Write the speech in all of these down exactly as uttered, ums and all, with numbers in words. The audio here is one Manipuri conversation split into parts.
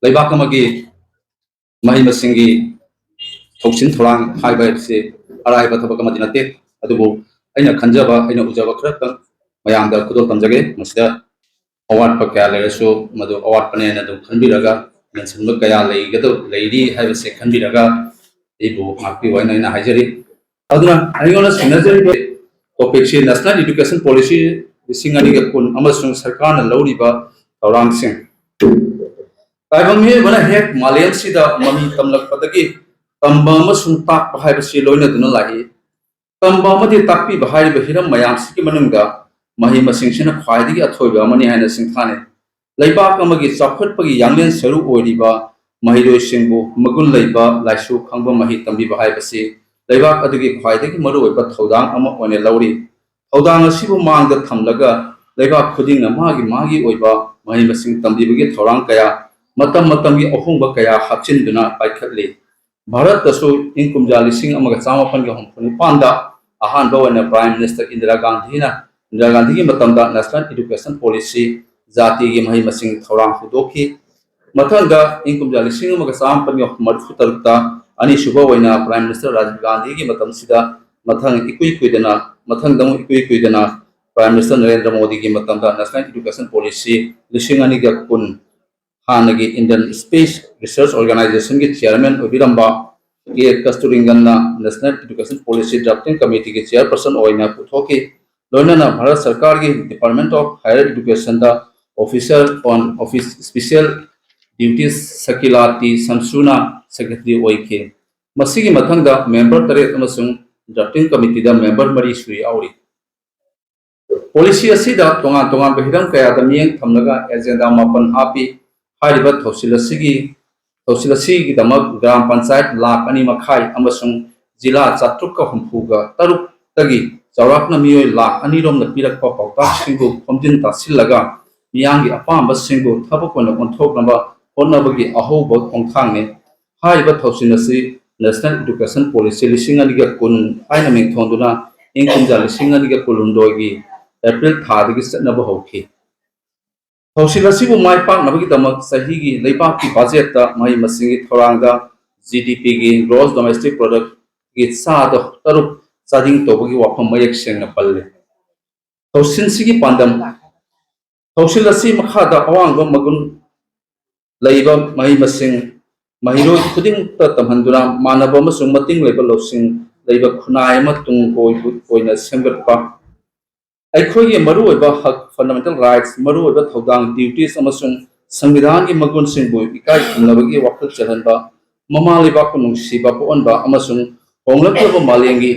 ꯂꯩꯕꯥꯛ ꯑꯃꯒꯤ ꯃꯍꯩ ꯃꯁꯤꯡꯒꯤ ꯊꯧꯁꯤꯟ ꯊꯧꯔꯥꯡ ꯍꯥꯏꯕ ꯍꯥꯏꯕꯁꯤ ꯑꯔꯥꯏꯕ ꯊꯕꯛ ꯑꯃꯗꯤ ꯅꯠꯇꯦ꯫ ꯑꯗꯨꯕꯨ ꯑꯩꯅ ꯈꯟꯖꯕ, ꯑꯩꯅ ꯎꯖꯕ ꯈꯔꯇꯪ ꯃꯌꯥꯝꯗ ꯈꯨꯗꯣꯜ ꯇꯝꯖꯒꯦ꯫ ꯃꯁꯤꯗ ꯑꯋꯥꯠꯄ ꯀꯌꯥ ꯂꯩꯔꯁꯨ ꯃꯗꯨ ꯑꯋꯥꯠꯄꯅꯦꯅ ꯑꯗꯨꯝ ꯈꯟꯕꯤꯔꯒ, ꯃꯦꯟꯁꯤꯟꯕ ꯀꯌꯥ ꯂꯩꯒꯗꯧ-, ꯂꯩꯔꯤ ꯍꯥꯏꯕꯁꯦ ꯈꯟꯕꯤꯔꯒ ꯑꯩꯕꯨ ꯉꯥꯛꯄꯤꯌꯨ ꯍꯥꯏꯅ ꯑꯩꯅ ꯍꯥꯏꯖꯔꯤ꯫ ꯑꯗꯨꯅ ꯑꯩꯉꯣꯟꯗ ꯁꯤꯟꯅꯖꯔꯤꯕ topicꯁꯤ National Education Policy ꯂꯤꯁꯤꯡ ꯑꯅꯤꯒ ꯀꯨꯟ ꯑꯃꯁꯨꯡ ꯁꯔꯀꯥꯔꯅ ꯂꯧꯔꯤꯕ ꯊꯧꯔꯥꯡꯁꯤꯡ꯫ ꯇꯥꯏꯕꯪ ꯃꯤꯑꯣꯏꯕꯅ ꯍꯦꯛ ꯃꯥꯂꯦꯝꯁꯤꯗ ꯃꯃꯤ ꯇꯝꯂꯛꯄꯗꯒꯤ ꯇꯝꯕ ꯑꯃꯁꯨꯡ ꯇꯥꯛꯄ ꯍꯥꯏꯕꯁꯤ ꯂꯣꯏꯅꯗꯨꯅ ꯂꯥꯛꯏ꯫ ꯇꯝꯕ ꯑꯃꯗꯤ ꯇꯥꯛꯄꯤꯕ ꯍꯥꯏꯔꯤꯕ ꯍꯤꯔꯝ ꯃꯌꯥꯝꯁꯤꯒꯤ ꯃꯅꯨꯡꯗ ꯃꯍꯩ ꯃꯁꯤꯡꯁꯤꯅ ꯈ꯭ꯋꯥꯏꯗꯒꯤ ꯑꯊꯣꯏꯕ ꯑꯃꯅꯤ ꯍꯥꯏꯅ ꯁꯤꯡꯊꯥꯅꯩ꯫ ꯂꯩꯕꯥꯛ ꯑꯃꯒꯤ ꯆꯥꯎꯈꯠꯄꯒꯤ ꯌꯥꯡꯂꯦꯟ ꯁꯔꯨ ꯑꯣꯏꯔꯤꯕ ꯃꯍꯩꯔꯣꯏꯁꯤꯡꯕꯨ ꯃꯒꯨꯟ ꯂꯩꯕ ꯂꯥꯏꯁꯨ ꯈꯪꯕ ꯃꯍꯩ ꯇꯝꯕꯤꯕ ꯍꯥꯏꯕꯁꯤ ꯂꯩꯕꯥꯛ ꯑꯗꯨꯒꯤ ꯈ꯭ꯋꯥꯏꯗꯒꯤ ꯃꯔꯨꯑꯣꯏꯕ ꯊꯧꯗꯥꯡ ꯑꯃ ꯑꯣꯏꯅ ꯂꯧꯔꯤ꯫ ꯊꯧꯗꯥꯡ ꯑꯁꯤꯕꯨ ꯃꯥꯡꯗ ꯊꯝꯂꯒ ꯂꯩꯕꯥꯛ ꯈꯨꯗꯤꯡꯅ ꯃꯥꯒꯤ ꯃꯥꯒꯤ ꯑꯣꯏꯕ ꯃꯍꯩ ꯃꯁꯤꯡ ꯇꯝꯕꯤꯕꯒꯤ ꯊꯧꯔꯥꯡ ꯀꯌꯥ ꯃꯇꯝ ꯃꯇꯝꯒꯤ ꯑꯍꯣꯡꯕ ꯀꯌꯥ ꯍꯥꯞꯆꯤꯟꯗꯨꯅ ꯄꯥꯏꯈꯠꯂꯤ꯫ ꯚꯥꯔꯠꯇꯁꯨ ꯏꯪ ꯀꯨꯝꯖꯥ ꯂꯤꯁꯤꯡ ꯑꯃꯒ ꯆꯥꯃꯥꯄꯟꯒ ꯍꯨꯝꯐꯨ ꯅꯤꯄꯥꯟꯗ ꯑꯍꯥꯟꯕ ꯑꯣꯏꯅ Prime Minister ꯏꯟꯗꯤꯔꯥ ꯒꯥꯟꯙꯤꯅ, ꯏꯟꯗꯤꯔꯥ ꯒꯥꯟꯙꯤꯒꯤ ꯃꯇꯝꯗ National Education Policy, ꯖꯥꯇꯤꯒꯤ ꯃꯍꯩ ꯃꯁꯤꯡ ꯊꯧꯔꯥꯡ ꯍꯧꯗꯣꯛꯈꯤ꯫ ꯃꯊꯪꯗ ꯏꯪ ꯀꯨꯝꯖꯥ ꯂꯤꯁꯤꯡ ꯑꯃꯒ ꯆꯥꯃꯥꯄꯟꯒ ꯃꯔꯤꯐꯨ ꯇꯔꯨꯛꯇ ꯑꯅꯤꯁꯨꯕ ꯑꯣꯏꯅ Prime Minister ꯔꯥꯖꯤꯕ ꯒꯥꯟꯙꯤꯒꯤ ꯃꯇꯝꯁꯤꯗ, ꯃꯊꯪ ꯏꯀꯨꯏ ꯀꯨꯏꯗꯅ, ꯃꯊꯪꯗ ꯑꯃꯨꯛ ꯏꯀꯨꯏ ꯀꯨꯏꯗꯅ Prime Minister ꯅꯔꯦꯟꯗ꯭ꯔ ꯃꯣꯗꯤꯒꯤ ꯃꯇꯝꯗ National Education Policy ꯂꯤꯁꯤꯡ ꯑꯅꯤꯒ ꯀꯨꯟ, ꯍꯥꯟꯅꯒꯤ Indian Space Research Organizationꯒꯤ chairman ꯑꯣꯏꯕꯤꯔꯝꯕ ꯀꯦ ꯀꯁꯇꯨꯔꯤꯡꯒꯟꯅ National Education Policy Drafting Committeeꯒꯤ chairperson ꯑꯣꯏꯅ ꯄꯨꯊꯣꯛꯈꯤ꯫ ꯂꯣꯏꯅꯅ ꯚꯥꯔꯠ ꯁꯔꯀꯥꯔꯒꯤ Department of Higher Educationꯗ Officer on Office Special Duties Sakila T ꯁꯝꯁꯨꯅ secretary ꯑꯣꯏꯈꯤ꯫ ꯃꯁꯤꯒꯤ ꯃꯊꯪꯗ member ꯇꯔꯦꯠ ꯑꯃꯁꯨꯡ drafting committeeꯗ member ꯃꯔꯤꯁꯨ ꯌꯥꯎꯔꯤ꯫ Policy ꯑꯁꯤꯗ ꯇꯣꯉꯥꯟ ꯇꯣꯉꯥꯟꯕ ꯍꯤꯔꯝ ꯀꯌꯥꯗ ꯃꯤꯠꯌꯦꯡ ꯊꯝꯂꯒ agenda ꯃꯥꯄꯟ ꯍꯥꯞꯄꯤ꯫ ꯍꯥꯏꯔꯤꯕ ꯊꯧꯁꯤꯜ ꯑꯁꯤꯒꯤ, ꯊꯧꯁꯤꯜ ꯑꯁꯤꯒꯤꯗꯃꯛ ꯒ꯭ꯔꯥꯝ ꯄꯟꯆꯥꯌꯠ ꯂꯥꯈ ꯑꯅꯤ ꯃꯈꯥꯏ ꯑꯃꯁꯨꯡ ꯖꯤꯂꯥ ꯆꯥꯇ꯭ꯔꯨꯛꯀ ꯍꯨꯝꯐꯨꯒ ꯇꯔꯨꯛꯇꯒꯤ ꯆꯥꯎꯔꯥꯛꯅ ꯃꯤꯑꯣꯏ ꯂꯥꯈ ꯑꯅꯤꯔꯣꯝꯅ ꯄꯤꯔꯛꯄ ꯄꯥꯎꯇꯥꯛꯁꯤꯡꯕꯨ ꯈꯣꯝꯖꯤꯟ ꯇꯥꯁꯤꯜꯂꯒ ꯃꯤꯌꯥꯝꯒꯤ ꯑꯄꯥꯝꯕꯁꯤꯡꯕꯨ ꯊꯕꯛ ꯑꯣꯏꯅ ꯑꯣꯟꯊꯣꯛꯅꯕ ꯍꯣꯠꯅꯕꯒꯤ ꯑꯍꯧꯕ ꯈꯣꯡꯊꯥꯡꯅꯤ꯫ ꯍꯥꯏꯔꯤꯕ ꯊꯧꯁꯤꯜ ꯑꯁꯤ National Education Policy ꯂꯤꯁꯤꯡ ꯑꯅꯤꯒ ꯀꯨꯟ ꯍꯥꯏꯅ ꯃꯤꯡꯊꯣꯟꯗꯨꯅ ꯏꯪ ꯀꯨꯝꯖꯥ ꯂꯤꯁꯤꯡ ꯑꯅꯤꯒ ꯀꯨꯟꯍꯨꯝꯗꯣꯏꯒꯤ April ꯊꯥꯗꯒꯤ ꯆꯠꯅꯕ ꯍꯧꯈꯤ꯫ ꯊꯧꯁꯤꯜ ꯑꯁꯤꯕꯨ ꯃꯥꯏ ꯄꯥꯛꯅꯕꯒꯤꯗꯃꯛ ꯆꯍꯤꯒꯤ ꯂꯩꯕꯥꯛꯀꯤ ꯕꯖꯦꯠꯇ ꯃꯍꯩ ꯃꯁꯤꯡꯒꯤ ꯊꯧꯔꯥꯡꯗ G D P ꯒꯤ, Gross Domestic Product ꯀꯤ ꯆꯥꯗ ꯇꯔꯨꯛ ꯆꯥꯗꯤꯡ ꯇꯧꯕꯒꯤ ꯋꯥꯐꯝ ꯃꯌꯦꯛ ꯁꯦꯡꯅ ꯄꯜꯂꯤ꯫ ꯊꯧꯁꯤꯜꯁꯤꯒꯤ ꯄꯥꯟꯗꯝ: ꯊꯧꯁꯤꯜ ꯑꯁꯤ ꯃꯈꯥꯗ ꯑꯋꯥꯡꯕ ꯃꯒꯨꯟ ꯂꯩꯕ ꯃꯍꯩ ꯃꯁꯤꯡ, ꯃꯍꯩꯔꯣꯏ ꯈꯨꯗꯤꯡꯃꯛꯇ ꯇꯝꯍꯟꯗꯨꯅ ꯃꯥꯟꯅꯕ ꯑꯃꯁꯨꯡ ꯃꯇꯤꯡ ꯂꯩꯕ ꯂꯧꯁꯤꯡ ꯂꯩꯕ ꯈꯨꯟꯅꯥꯏ ꯑꯃ ꯇꯨꯡ ꯀꯣꯏꯕ ꯑꯣꯏꯅ ꯁꯦꯝꯒꯠꯄ, ꯑꯩꯈꯣꯏꯒꯤ ꯃꯔꯨꯑꯣꯏꯕ ꯍꯛ, fundamental rights, ꯃꯔꯨꯑꯣꯏꯕ ꯊꯧꯗꯥꯡ, duties ꯑꯃꯁꯨꯡ ꯁꯪꯕꯤꯙꯥꯟꯒꯤ ꯃꯒꯨꯟꯁꯤꯡꯕꯨ ꯏꯀꯥꯏ ꯈꯨꯝꯅꯕꯒꯤ ꯋꯥꯈꯜ ꯆꯦꯜꯍꯟꯕ, ꯃꯃꯥ ꯂꯩꯕꯥꯛꯄꯨ ꯅꯨꯡꯁꯤꯕ ꯄꯣꯛꯍꯟꯕ ꯑꯃꯁꯨꯡ ꯍꯣꯡꯂꯛꯂꯤꯕ ꯃꯥꯂꯦꯝꯒꯤ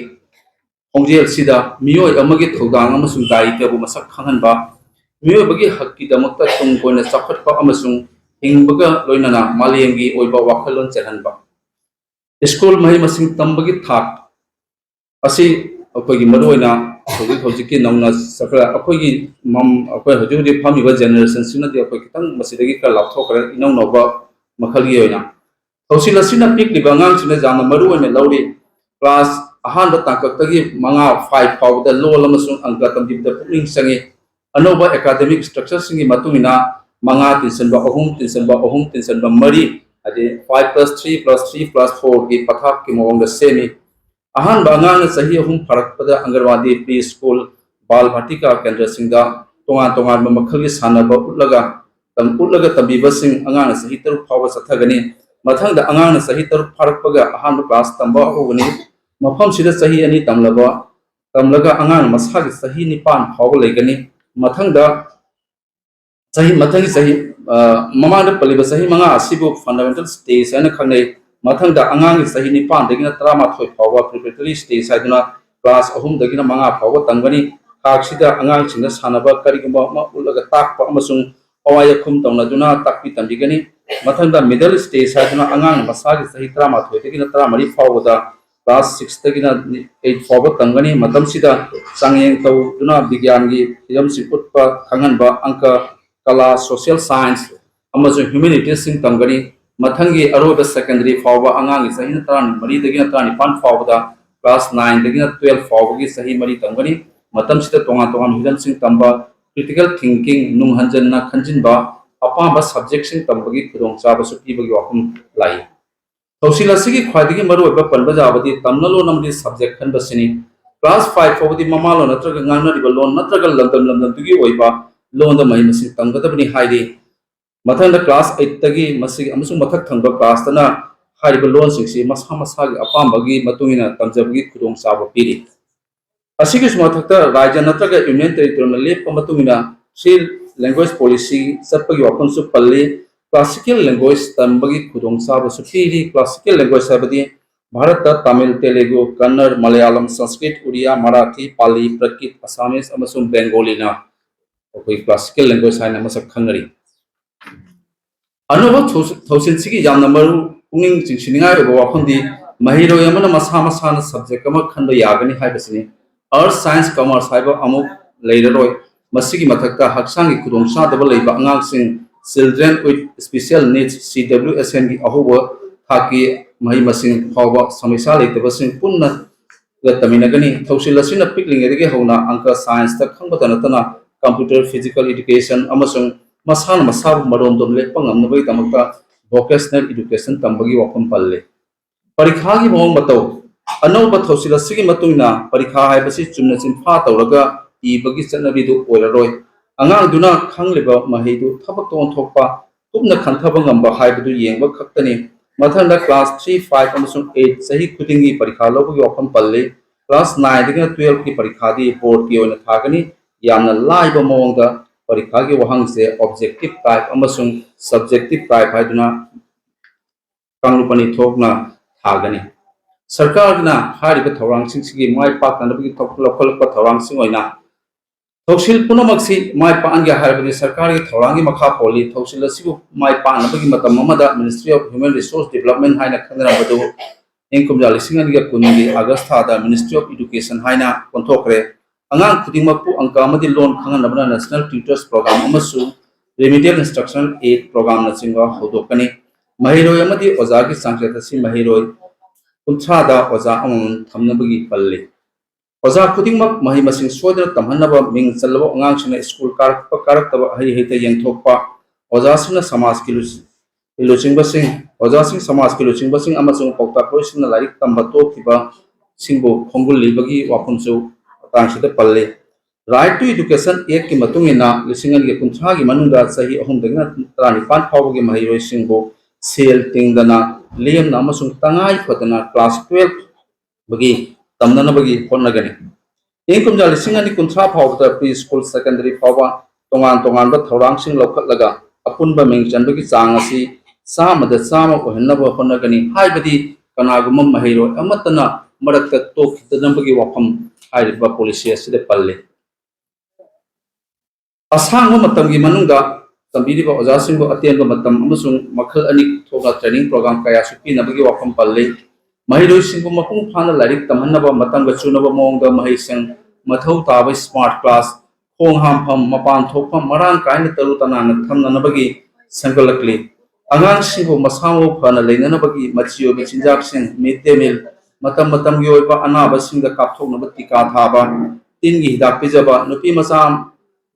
ꯈꯣꯡꯖꯦꯜꯁꯤꯗ ꯃꯤꯑꯣꯏ ꯑꯃꯒꯤ ꯊꯧꯗꯥꯡ ꯑꯃꯁꯨꯡ ꯗꯥꯌꯤꯇ꯭ꯕꯕꯨ ꯃꯁꯛ ꯈꯪꯍꯟꯕ, ꯃꯤꯑꯣꯏꯕꯒꯤ ꯍꯛꯀꯤꯗꯃꯛꯇ ꯇꯨꯡ ꯀꯣꯏꯅ ꯆꯥꯎꯈꯠꯄ ꯑꯃꯁꯨꯡ ꯍꯤꯡꯕꯒ ꯂꯣꯏꯅꯅ ꯃꯥꯂꯦꯝꯒꯤ ꯑꯣꯏꯕ ꯋꯥꯈꯜꯂꯣꯟ ꯆꯦꯜꯍꯟꯕ꯫ ꯁ꯭ꯀꯨꯜ ꯃꯍꯩ ꯃꯁꯤꯡ ꯇꯝꯕꯒꯤ ꯊꯥꯛ ꯑꯁꯤ ꯑꯩꯈꯣꯏꯒꯤ ꯃꯔꯨꯑꯣꯏꯅ ꯍꯧꯖꯤꯛ ꯍꯧꯖꯤꯛꯀꯤ ꯅꯧꯅ ꯆꯠꯈꯠꯂ-, ꯑꯩꯈꯣꯏꯒꯤ ꯃꯝ-, ꯑꯩꯈꯣꯏ ꯍꯧꯖꯤꯛ ꯍꯧꯖꯤꯛ ꯐꯝꯃꯤꯕ generationꯁꯤꯅꯗꯤ ꯑꯩꯈꯣꯏ ꯈꯤꯇꯪ ꯃꯁꯤꯗꯒꯤ ꯈꯔ ꯂꯥꯞꯊꯣꯛꯈ꯭ꯔꯦ, ꯏꯅꯧ ꯅꯧꯕ ꯃꯈꯜꯒꯤ ꯑꯣꯏꯅ꯫ ꯊꯧꯁꯤꯜ ꯑꯁꯤꯅ ꯄꯤꯛꯂꯤꯕ ꯑꯉꯥꯡꯁꯤꯡꯗ ꯌꯥꯝꯅ ꯃꯔꯨ ꯑꯣꯏꯅ ꯂꯧꯔꯤ꯫ Class ꯑꯍꯥꯟꯕ ꯇꯥꯡꯀꯛꯇꯒꯤ ꯃꯉꯥ, five ꯐꯥꯎꯕꯗ ꯂꯣꯜ ꯑꯃꯁꯨꯡ ꯑꯪꯀ ꯇꯝꯕꯤꯕꯗ ꯄꯨꯛꯅꯤꯡ ꯆꯪꯏ꯫ ꯑꯅꯧꯕ academic structureꯁꯤꯡꯒꯤ ꯃꯇꯨꯡ ꯏꯟꯅ ꯃꯉꯥ ꯇꯤꯟꯁꯤꯟꯕ ꯑꯍꯨꯝ, ꯇꯤꯟꯁꯤꯟꯕ ꯑꯍꯨꯝ, ꯇꯤꯟꯁꯤꯟꯕ ꯃꯔꯤ, ꯍꯥꯏꯗꯤ five plus three plus three plus fourꯒꯤ ꯄꯊꯥꯞꯀꯤ ꯃꯑꯣꯡꯗ ꯁꯦꯝꯃꯤ꯫ ꯑꯍꯥꯟꯕ ꯑꯉꯥꯡꯅ ꯆꯍꯤ ꯑꯍꯨꯝ ꯐꯥꯔꯛꯄꯗ ꯑꯪꯒꯟꯋꯥꯗꯤ, pre school, ꯕꯥꯜ ꯚꯥꯇꯤꯀꯥ ꯀꯦꯟꯗ꯭ꯔꯁꯤꯡꯗ ꯇꯣꯉꯥꯟ ꯇꯣꯉꯥꯟꯕ ꯃꯈꯜꯒꯤ ꯁꯥꯟꯅꯕ ꯎꯠꯂꯒ ꯇꯝ-, ꯎꯠꯂꯒ ꯇꯝꯕꯤꯕꯁꯤꯡ ꯑꯉꯥꯡꯅ ꯆꯍꯤ ꯇꯔꯨꯛ ꯐꯥꯎꯕ ꯆꯠꯊꯒꯅꯤ꯫ ꯃꯊꯪꯗ ꯑꯉꯥꯡꯅ ꯆꯍꯤ ꯇꯔꯨꯛ ꯐꯥꯔꯛꯄꯒ ꯑꯍꯥꯟꯕ class ꯇꯝꯕ ꯍꯧꯒꯅꯤ꯫ ꯃꯐꯝꯁꯤꯗ ꯆꯍꯤ ꯑꯅꯤ ꯇꯝꯂꯕ, ꯇꯝꯂꯒ ꯑꯉꯥꯡ ꯃꯁꯥꯒꯤ ꯆꯍꯤ ꯅꯤꯄꯥꯟ ꯐꯥꯎꯕ ꯂꯩꯒꯅꯤ꯫ ꯃꯊꯪꯗ ꯆꯍꯤ, ꯃꯊꯪꯒꯤ ꯆꯍꯤ, ꯑ, ꯃꯃꯥꯡꯗ ꯄꯜꯂꯤꯕ ꯆꯍꯤ ꯃꯉꯥ ꯑꯁꯤꯕꯨ fundamental stage ꯍꯥꯏꯅ ꯈꯪꯅꯩ꯫ ꯃꯊꯪꯗ ꯑꯉꯥꯡꯒꯤ ꯆꯍꯤ ꯅꯤꯄꯥꯟꯗꯒꯤꯅ ꯇꯔꯥꯃꯥꯊꯣꯏ ꯐꯥꯎꯕ preparatory stage ꯍꯥꯏꯗꯨꯅ class ꯑꯍꯨꯝꯗꯒꯤꯅ ꯃꯉꯥ ꯐꯥꯎꯕ ꯇꯝꯒꯅꯤ꯫ ꯊꯥꯛꯁꯤꯗ ꯑꯉꯥꯡꯁꯤꯡꯗ ꯁꯥꯟꯅꯕ ꯀꯔꯤꯒꯨꯝꯕ ꯑꯃ ꯎꯠꯂꯒ ꯇꯥꯛꯄ ꯑꯃꯁꯨꯡ ꯑꯋꯥꯏ ꯑꯈꯨꯝ ꯇꯧꯅꯗꯨꯅ ꯇꯥꯛꯄꯤ ꯇꯝꯕꯤꯒꯅꯤ꯫ ꯃꯊꯪꯗ middle stage ꯍꯥꯏꯗꯨꯅ ꯑꯉꯥꯡ ꯃꯁꯥꯒꯤ ꯆꯍꯤ ꯇꯔꯥꯃꯥꯊꯣꯏꯗꯒꯤꯅ ꯇꯔꯥꯃꯔꯤ ꯐꯥꯎꯕꯗ class sixꯇꯒꯤꯅ eight ꯐꯥꯎꯕ ꯇꯝꯒꯅꯤ꯫ ꯃꯇꯝꯁꯤꯗ ꯆꯥꯡꯌꯦꯡ ꯇꯧꯗꯨꯅ ꯕꯤꯒ꯭ꯌꯥꯟꯒꯤ ꯍꯤꯔꯝꯁꯤꯡ ꯎꯠꯄ, ꯈꯪꯍꯟꯕ, ꯑꯪꯀ, ꯀꯂꯥ, social science ꯑꯃꯁꯨꯡ humanitiesꯁꯤꯡ ꯇꯝꯒꯅꯤ꯫ ꯃꯊꯪꯒꯤ ꯑꯔꯣꯏꯕ secondary ꯐꯥꯎꯕ ꯑꯉꯥꯡꯒꯤ ꯆꯍꯤꯅ ꯇꯔꯥꯃꯔꯤꯗꯒꯤꯅ ꯇꯔꯥꯅꯤꯄꯥꯟ ꯐꯥꯎꯕꯗ class nineꯗꯒꯤꯅ twelve ꯐꯥꯎꯕꯒꯤ ꯆꯍꯤ ꯃꯔꯤ ꯇꯝꯒꯅꯤ꯫ ꯃꯇꯝꯁꯤꯗ ꯇꯣꯉꯥꯟ ꯇꯣꯉꯥꯟꯕ ꯍꯤꯔꯝꯁꯤꯡ ꯇꯝꯕ, critical thinking, ꯅꯨꯡ ꯍꯟꯖꯟꯅ ꯈꯟꯖꯤꯟꯕ, ꯑꯄꯥꯝꯕ subjectꯁꯤꯡ ꯇꯝꯕꯒꯤ ꯈꯨꯗꯣꯡꯆꯥꯕꯁꯨ ꯄꯤꯕꯒꯤ ꯋꯥꯐꯝ ꯂꯥꯛꯏ꯫ ꯊꯧꯁꯤꯜ ꯑꯁꯤꯒꯤ ꯈ꯭ꯋꯥꯏꯗꯒꯤ ꯃꯔꯨꯑꯣꯏꯕ ꯄꯟꯕ ꯌꯥꯕꯗꯤ ꯇꯝꯅꯂꯣꯟ ꯑꯃꯗꯤ subject ꯈꯟꯕꯁꯤꯅꯤ꯫ Class five ꯐꯥꯎꯕꯗꯤ ꯃꯃꯥꯂꯣꯟ ꯅꯠꯇ꯭ꯔꯒ ꯉꯥꯡꯅꯔꯤꯕ ꯂꯣꯟ ꯅꯠꯇ꯭ꯔꯒ ꯂꯝꯗꯝ ꯂꯝꯗꯝꯗꯨꯒꯤ ꯑꯣꯏꯕ ꯂꯣꯟꯗ ꯃꯍꯩ ꯃꯁꯤꯡ ꯇꯝꯒꯗꯕꯅꯤ ꯍꯥꯏꯔꯤ꯫ ꯃꯊꯪꯗ class eightꯇꯒꯤ ꯃꯁꯤꯒꯤ ꯑꯃꯁꯨꯡ ꯃꯊꯛ ꯊꯪꯕ classꯇꯅ ꯍꯥꯏꯔꯤꯕ ꯂꯣꯟꯁꯤꯡꯁꯤ ꯃꯁꯥ ꯃꯁꯥꯒꯤ ꯑꯄꯥꯝꯕꯒꯤ ꯃꯇꯨꯡ ꯏꯟꯅ ꯇꯝꯖꯕꯒꯤ ꯈꯨꯗꯣꯡꯆꯥꯕ ꯄꯤꯔꯤ꯫ ꯑꯁꯤꯒꯤꯁꯨ ꯃꯊꯛꯇ ꯔꯥꯖ꯭ꯌ ꯅꯠꯇ꯭ꯔꯒ Union Territoryꯅ ꯂꯦꯞꯄ ꯃꯇꯨꯡ ꯏꯟꯅ three language policy ꯆꯠꯄꯒꯤ ꯋꯥꯐꯝꯁꯨ ꯄꯜꯂꯤ꯫ Classical language ꯇꯝꯕꯒꯤ ꯈꯨꯗꯣꯡꯆꯥꯕꯁꯨ ꯄꯤꯔꯤ꯫ Classical language ꯍꯥꯏꯕꯗꯤ ꯚꯥꯔꯠꯇ ꯇꯥꯃꯤꯜ, ꯇꯦꯂꯨꯒꯨ, ꯀꯟꯅꯔ, ꯃꯂꯌꯥꯂꯝ, ꯁꯪꯁꯀ꯭ꯔꯤꯠ, ꯎꯔꯤꯌꯥ, ꯃꯔꯥꯊꯤ, ꯄꯥꯂꯤ, ꯄ꯭ꯔꯀꯤꯠ, ꯑꯁꯥꯃꯤꯁ ꯑꯃꯁꯨꯡ ꯕꯦꯡꯒꯣꯂꯤꯅ ꯑꯩꯈꯣꯏ classical language ꯍꯥꯏꯅ ꯃꯁꯛ ꯈꯪꯅꯔꯤ꯫ ꯑꯅꯧꯕ ꯊꯧ-, ꯊꯧꯁꯤꯜꯁꯤꯒꯤ ꯌꯥꯝꯅ ꯃꯔꯨ ꯄꯨꯛꯅꯤꯡ ꯆꯤꯡꯁꯤꯟꯅꯤꯡꯉꯥꯏ ꯑꯣꯏꯕ ꯋꯥꯐꯝꯗꯤ ꯃꯍꯩꯔꯣꯏ ꯑꯃꯅ ꯃꯁꯥ ꯃꯁꯥꯅ subject ꯑꯃ ꯈꯟꯕ ꯌꯥꯒꯅꯤ ꯍꯥꯏꯕꯁꯤꯅꯤ꯫ Arts, science, commerce ꯍꯥꯏꯕ ꯑꯃꯨꯛ ꯂꯩꯔꯔꯣꯏ꯫ ꯃꯁꯤꯒꯤ ꯃꯊꯛꯇ ꯍꯛꯆꯥꯡꯒꯤ ꯈꯨꯗꯣꯡꯆꯥꯗꯕ ꯂꯩꯕ ꯑꯉꯥꯡꯁꯤꯡ, Children with Special Needs, CWSNꯒꯤ ꯑꯍꯧꯕ ꯊꯥꯛꯀꯤ ꯃꯍꯩ ꯃꯁꯤꯡ ꯐꯥꯎꯕ ꯁꯃꯁ꯭ꯌꯥ ꯂꯩꯇꯕꯁꯤꯡ ꯄꯨꯟꯅ ꯇꯝꯃꯤꯟꯅꯒꯅꯤ꯫ ꯊꯧꯁꯤꯜ ꯑꯁꯤꯅ ꯄꯤꯛꯂꯤꯉꯩꯗꯒꯤ ꯍꯧꯅ ꯑꯪꯀ, scienceꯇ ꯈꯪꯕꯇ ꯅꯠꯇꯅ computer, physical education ꯑꯃꯁꯨꯡ ꯃꯁꯥꯅ ꯃꯁꯥꯕꯨ ꯃꯔꯣꯝꯗꯣꯝ ꯂꯦꯞꯄ ꯉꯝꯅꯕꯒꯤꯗꯃꯛꯇ vocational education ꯇꯝꯕꯒꯤ ꯋꯥꯐꯝ ꯄꯜꯂꯤ꯫ ꯄꯔꯤꯈꯥꯒꯤ ꯃꯑꯣꯡ ꯃꯇꯧ꯫ ꯑꯅꯧꯕ ꯊꯧꯁꯤꯜ ꯑꯁꯤꯒꯤ ꯃꯇꯨꯡ ꯏꯟꯅ ꯄꯔꯤꯈꯥ ꯍꯥꯏꯕꯁꯤ ꯆꯨꯝꯅ ꯆꯤꯟꯐꯥ ꯇꯧꯔꯒ ꯏꯕꯒꯤ ꯆꯠꯅꯕꯤꯗꯨ ꯑꯣꯏꯔꯔꯣꯏ꯫ ꯑꯉꯥꯡꯗꯨꯅ ꯈꯪꯂꯤꯕ ꯃꯍꯩꯗꯨ ꯊꯕꯛꯇ ꯑꯣꯟꯊꯣꯛꯄ, ꯀꯨꯞꯅ ꯈꯟꯊꯕ ꯉꯝꯕ ꯍꯥꯏꯕꯗꯨ ꯌꯦꯡꯕ ꯈꯛꯇꯅꯤ꯫ ꯃꯊꯪꯗ class three, five ꯑꯃꯁꯨꯡ eight ꯆꯍꯤ ꯈꯨꯗꯤꯡꯒꯤ ꯄꯔꯤꯈꯥ ꯂꯧꯕꯒꯤ ꯋꯥꯐꯝ ꯄꯜꯂꯤ꯫ Class nineꯗꯒꯤꯅ twelveꯀꯤ ꯄꯔꯤꯈꯥꯗꯤ boardꯀꯤ ꯑꯣꯏꯅ ꯊꯥꯒꯅꯤ꯫ ꯌꯥꯝꯅ ꯂꯥꯏꯕ ꯃꯑꯣꯡꯗ ꯄꯔꯤꯈꯥꯒꯤ ꯋꯥꯍꯪꯁꯦ objective type ꯑꯃꯁꯨꯡ subjective type ꯍꯥꯏꯗꯨꯅ ꯀꯥꯡꯂꯨꯞ ꯑꯅꯤ ꯊꯣꯛꯅ ꯊꯥꯒꯅꯤ꯫ ꯁꯔꯀꯥꯔꯅ ꯍꯥꯏꯔꯤꯕ ꯊꯧꯔꯥꯡꯁꯤꯡꯁꯤꯒꯤ ꯃꯥꯏ ꯄꯥꯛꯅꯅꯕꯒꯤ ꯊꯧ-, ꯂꯧꯈꯠꯂꯛꯄ ꯊꯧꯔꯥꯡꯁꯤꯡ ꯑꯣꯏꯅ ꯊꯧꯁꯤꯜ ꯄꯨꯝꯅꯃꯛꯁꯤ ꯃꯥꯏ ꯄꯥꯛꯍꯟꯒꯦ ꯍꯥꯏꯔꯕꯗꯤ ꯁꯔꯀꯥꯔꯒꯤ ꯊꯧꯔꯥꯡꯒꯤ ꯃꯈꯥ ꯄꯣꯜꯂꯤ꯫ ꯊꯧꯁꯤꯜ ꯑꯁꯤꯕꯨ ꯃꯥꯏ ꯄꯥꯛꯅꯕꯒꯤ ꯃꯇꯝ ꯑꯃꯗ Ministry of Human Resource Development ꯍꯥꯏꯅ ꯈꯪꯅꯔꯝꯕꯗꯨ ꯏꯪ ꯀꯨꯝꯖꯥ ꯂꯤꯁꯤꯡ ꯑꯅꯤꯒ ꯀꯨꯟꯒꯤ August ꯊꯥꯗ Ministry of Education ꯍꯥꯏꯅ ꯑꯣꯟꯊꯣꯛꯈ꯭ꯔꯦ꯫ ꯑꯉꯥꯡ ꯈꯨꯗꯤꯡꯃꯛꯄꯨ ꯑꯪꯀ ꯑꯃꯗꯤ ꯂꯣꯟ ꯈꯪꯍꯟꯅꯕꯅ National Tutors Program ꯑꯃꯁꯨꯡ Remedial Instructional Aid Programꯅꯆꯤꯡꯕ ꯍꯧꯗꯣꯛꯀꯅꯤ꯫ ꯃꯍꯩꯔꯣꯏ ꯑꯃꯗꯤ ꯑꯣꯖꯥꯒꯤ ꯆꯥꯡꯆꯠ ꯑꯁꯤ ꯃꯍꯩꯔꯣꯏ ꯀꯨꯟꯊ꯭ꯔꯥꯗ ꯑꯣꯖꯥ ꯑꯃꯃꯝ ꯊꯝꯅꯕꯒꯤ ꯄꯜꯂꯤ꯫ ꯑꯣꯖꯥ ꯈꯨꯗꯤꯡꯃꯛ ꯃꯍꯩ ꯃꯁꯤꯡ ꯁꯣꯏꯗꯅ ꯇꯝꯍꯟꯅꯕ, ꯃꯤꯡ ꯆꯜꯂꯕ ꯑꯉꯥꯡꯁꯤꯡꯅ ꯁ꯭ꯀꯨꯜ ꯀꯥꯔꯛꯄ ꯀꯥꯔꯛꯇꯕ ꯍꯩ ꯍꯩꯇ ꯌꯦꯡꯊꯣꯛꯄ, ꯑꯣꯖꯥꯁꯤꯡꯅ ꯁꯃꯥꯖꯀꯤ ꯂꯨꯆ-, ꯂꯨꯆꯤꯡꯕꯁꯤꯡ, ꯑꯣꯖꯥꯁꯤꯡ, ꯁꯃꯥꯖꯀꯤ ꯂꯨꯆꯤꯡꯕꯁꯤꯡ ꯑꯃꯁꯨꯡ ꯄꯥꯎꯇꯥꯛꯂꯣꯏꯁꯤꯡꯅ ꯂꯥꯏꯔꯤꯛ ꯇꯝꯕ ꯇꯣꯛꯈꯤꯕꯁꯤꯡꯕꯨ ꯈꯣꯡꯒꯨꯜ ꯂꯤꯕꯒꯤ ꯋꯥꯐꯝꯁꯨ ꯃꯇꯥꯡꯁꯤꯗ ꯄꯜꯂꯤ꯫ Right to Education Act ꯀꯤ ꯃꯇꯨꯡ ꯏꯟꯅ ꯂꯤꯁꯤꯡ ꯑꯅꯤꯒ ꯀꯨꯟꯊ꯭ꯔꯥꯒꯤ ꯃꯅꯨꯡꯗ ꯆꯍꯤ ꯑꯍꯨꯝꯗꯒꯤꯅ ꯇꯔꯥꯅꯤꯄꯥꯟ ꯐꯥꯎꯕꯒꯤ ꯃꯍꯩꯔꯣꯏꯁꯤꯡꯕꯨ ꯁꯦꯜ ꯇꯤꯡꯗꯅ, ꯂꯦꯝꯅ ꯑꯃꯁꯨꯡ ꯇꯉꯥꯏ ꯐꯗꯅ class twelve ꯒꯤ ꯇꯝꯅꯅꯕꯒꯤ ꯍꯣꯠꯅꯒꯅꯤ꯫ ꯏꯪ ꯀꯨꯝꯖꯥ ꯂꯤꯁꯤꯡ ꯑꯅꯤ ꯀꯨꯟꯊ꯭ꯔꯥ ꯐꯥꯎꯕꯗ pre school, secondary ꯐꯥꯎꯕ ꯇꯣꯉꯥꯟ ꯇꯣꯉꯥꯟꯕ ꯊꯧꯔꯥꯡꯁꯤꯡ ꯂꯧꯈꯠꯂꯒ ꯑꯄꯨꯟꯕ ꯃꯤꯡ ꯆꯟꯕꯒꯤ ꯆꯥꯡ ꯑꯁꯤ ꯆꯥꯝꯃꯗ ꯆꯥꯝꯃ ꯑꯣꯏꯍꯟꯅꯕ ꯍꯣꯠꯅꯒꯅꯤ, ꯍꯥꯏꯕꯗꯤ ꯀꯅꯥꯒꯨꯝꯕ ꯃꯍꯩꯔꯣꯏ ꯑꯃꯠꯇꯅ ꯃꯔꯛꯇ ꯇꯣꯛꯈꯤꯗꯅꯕꯒꯤ ꯋꯥꯐꯝ ꯍꯥꯏꯔꯤꯕ policy ꯑꯁꯤꯗ ꯄꯜꯂꯤ꯫ ꯑꯁꯥꯡꯕ ꯃꯇꯝꯒꯤ ꯃꯅꯨꯡꯗ ꯇꯝꯕꯤꯔꯤꯕ ꯑꯣꯖꯥꯁꯤꯡꯕꯨ ꯑꯇꯦꯟꯕ ꯃꯇꯝ ꯑꯃꯁꯨꯡ ꯃꯈꯜ ꯑꯅꯤ ꯊꯣꯛꯅ training program ꯀꯌꯥꯁꯨ ꯄꯤꯅꯕꯒꯤ ꯋꯥꯐꯝ ꯄꯜꯂꯤ꯫ ꯃꯍꯩꯔꯣꯏꯁꯤꯡꯕꯨ ꯃꯄꯨꯡ ꯐꯥꯅ ꯂꯥꯏꯔꯤꯛ ꯇꯝꯍꯟꯅꯕ ꯃꯇꯝꯒ ꯆꯨꯅꯕ ꯃꯑꯣꯡꯗ ꯃꯍꯩꯁꯪ, ꯃꯊꯧ ꯇꯥꯕ smart class, ꯈꯣꯡ ꯍꯥꯝꯐꯝ, ꯃꯄꯥꯟ ꯊꯣꯛꯐꯝ ꯃꯔꯥꯡ ꯀꯥꯏꯅ ꯇꯔꯨ ꯇꯅꯥꯟꯅ ꯊꯝꯅꯅꯕꯒꯤ ꯁꯦꯝꯒꯠꯂꯛꯂꯤ꯫ ꯑꯉꯥꯡꯁꯤꯡꯕꯨ ꯃꯁꯥ ꯃꯎ ꯐꯅ ꯂꯩꯅꯅꯕꯒꯤ ꯃꯆꯤ ꯑꯣꯏꯕ ꯆꯤꯟꯖꯥꯛꯁꯤꯡ, mid day meal, ꯃꯇꯝ ꯃꯇꯝꯒꯤ ꯑꯣꯏꯕ ꯑꯅꯥꯕꯁꯤꯡꯗ ꯀꯥꯞꯊꯣꯛꯅꯕ ꯇꯤꯀꯥ ꯊꯥꯕ, ꯇꯤꯟꯒꯤ ꯍꯤꯗꯥꯛ ꯄꯤꯖꯕ, ꯅꯨꯄꯤ ꯃꯆꯥ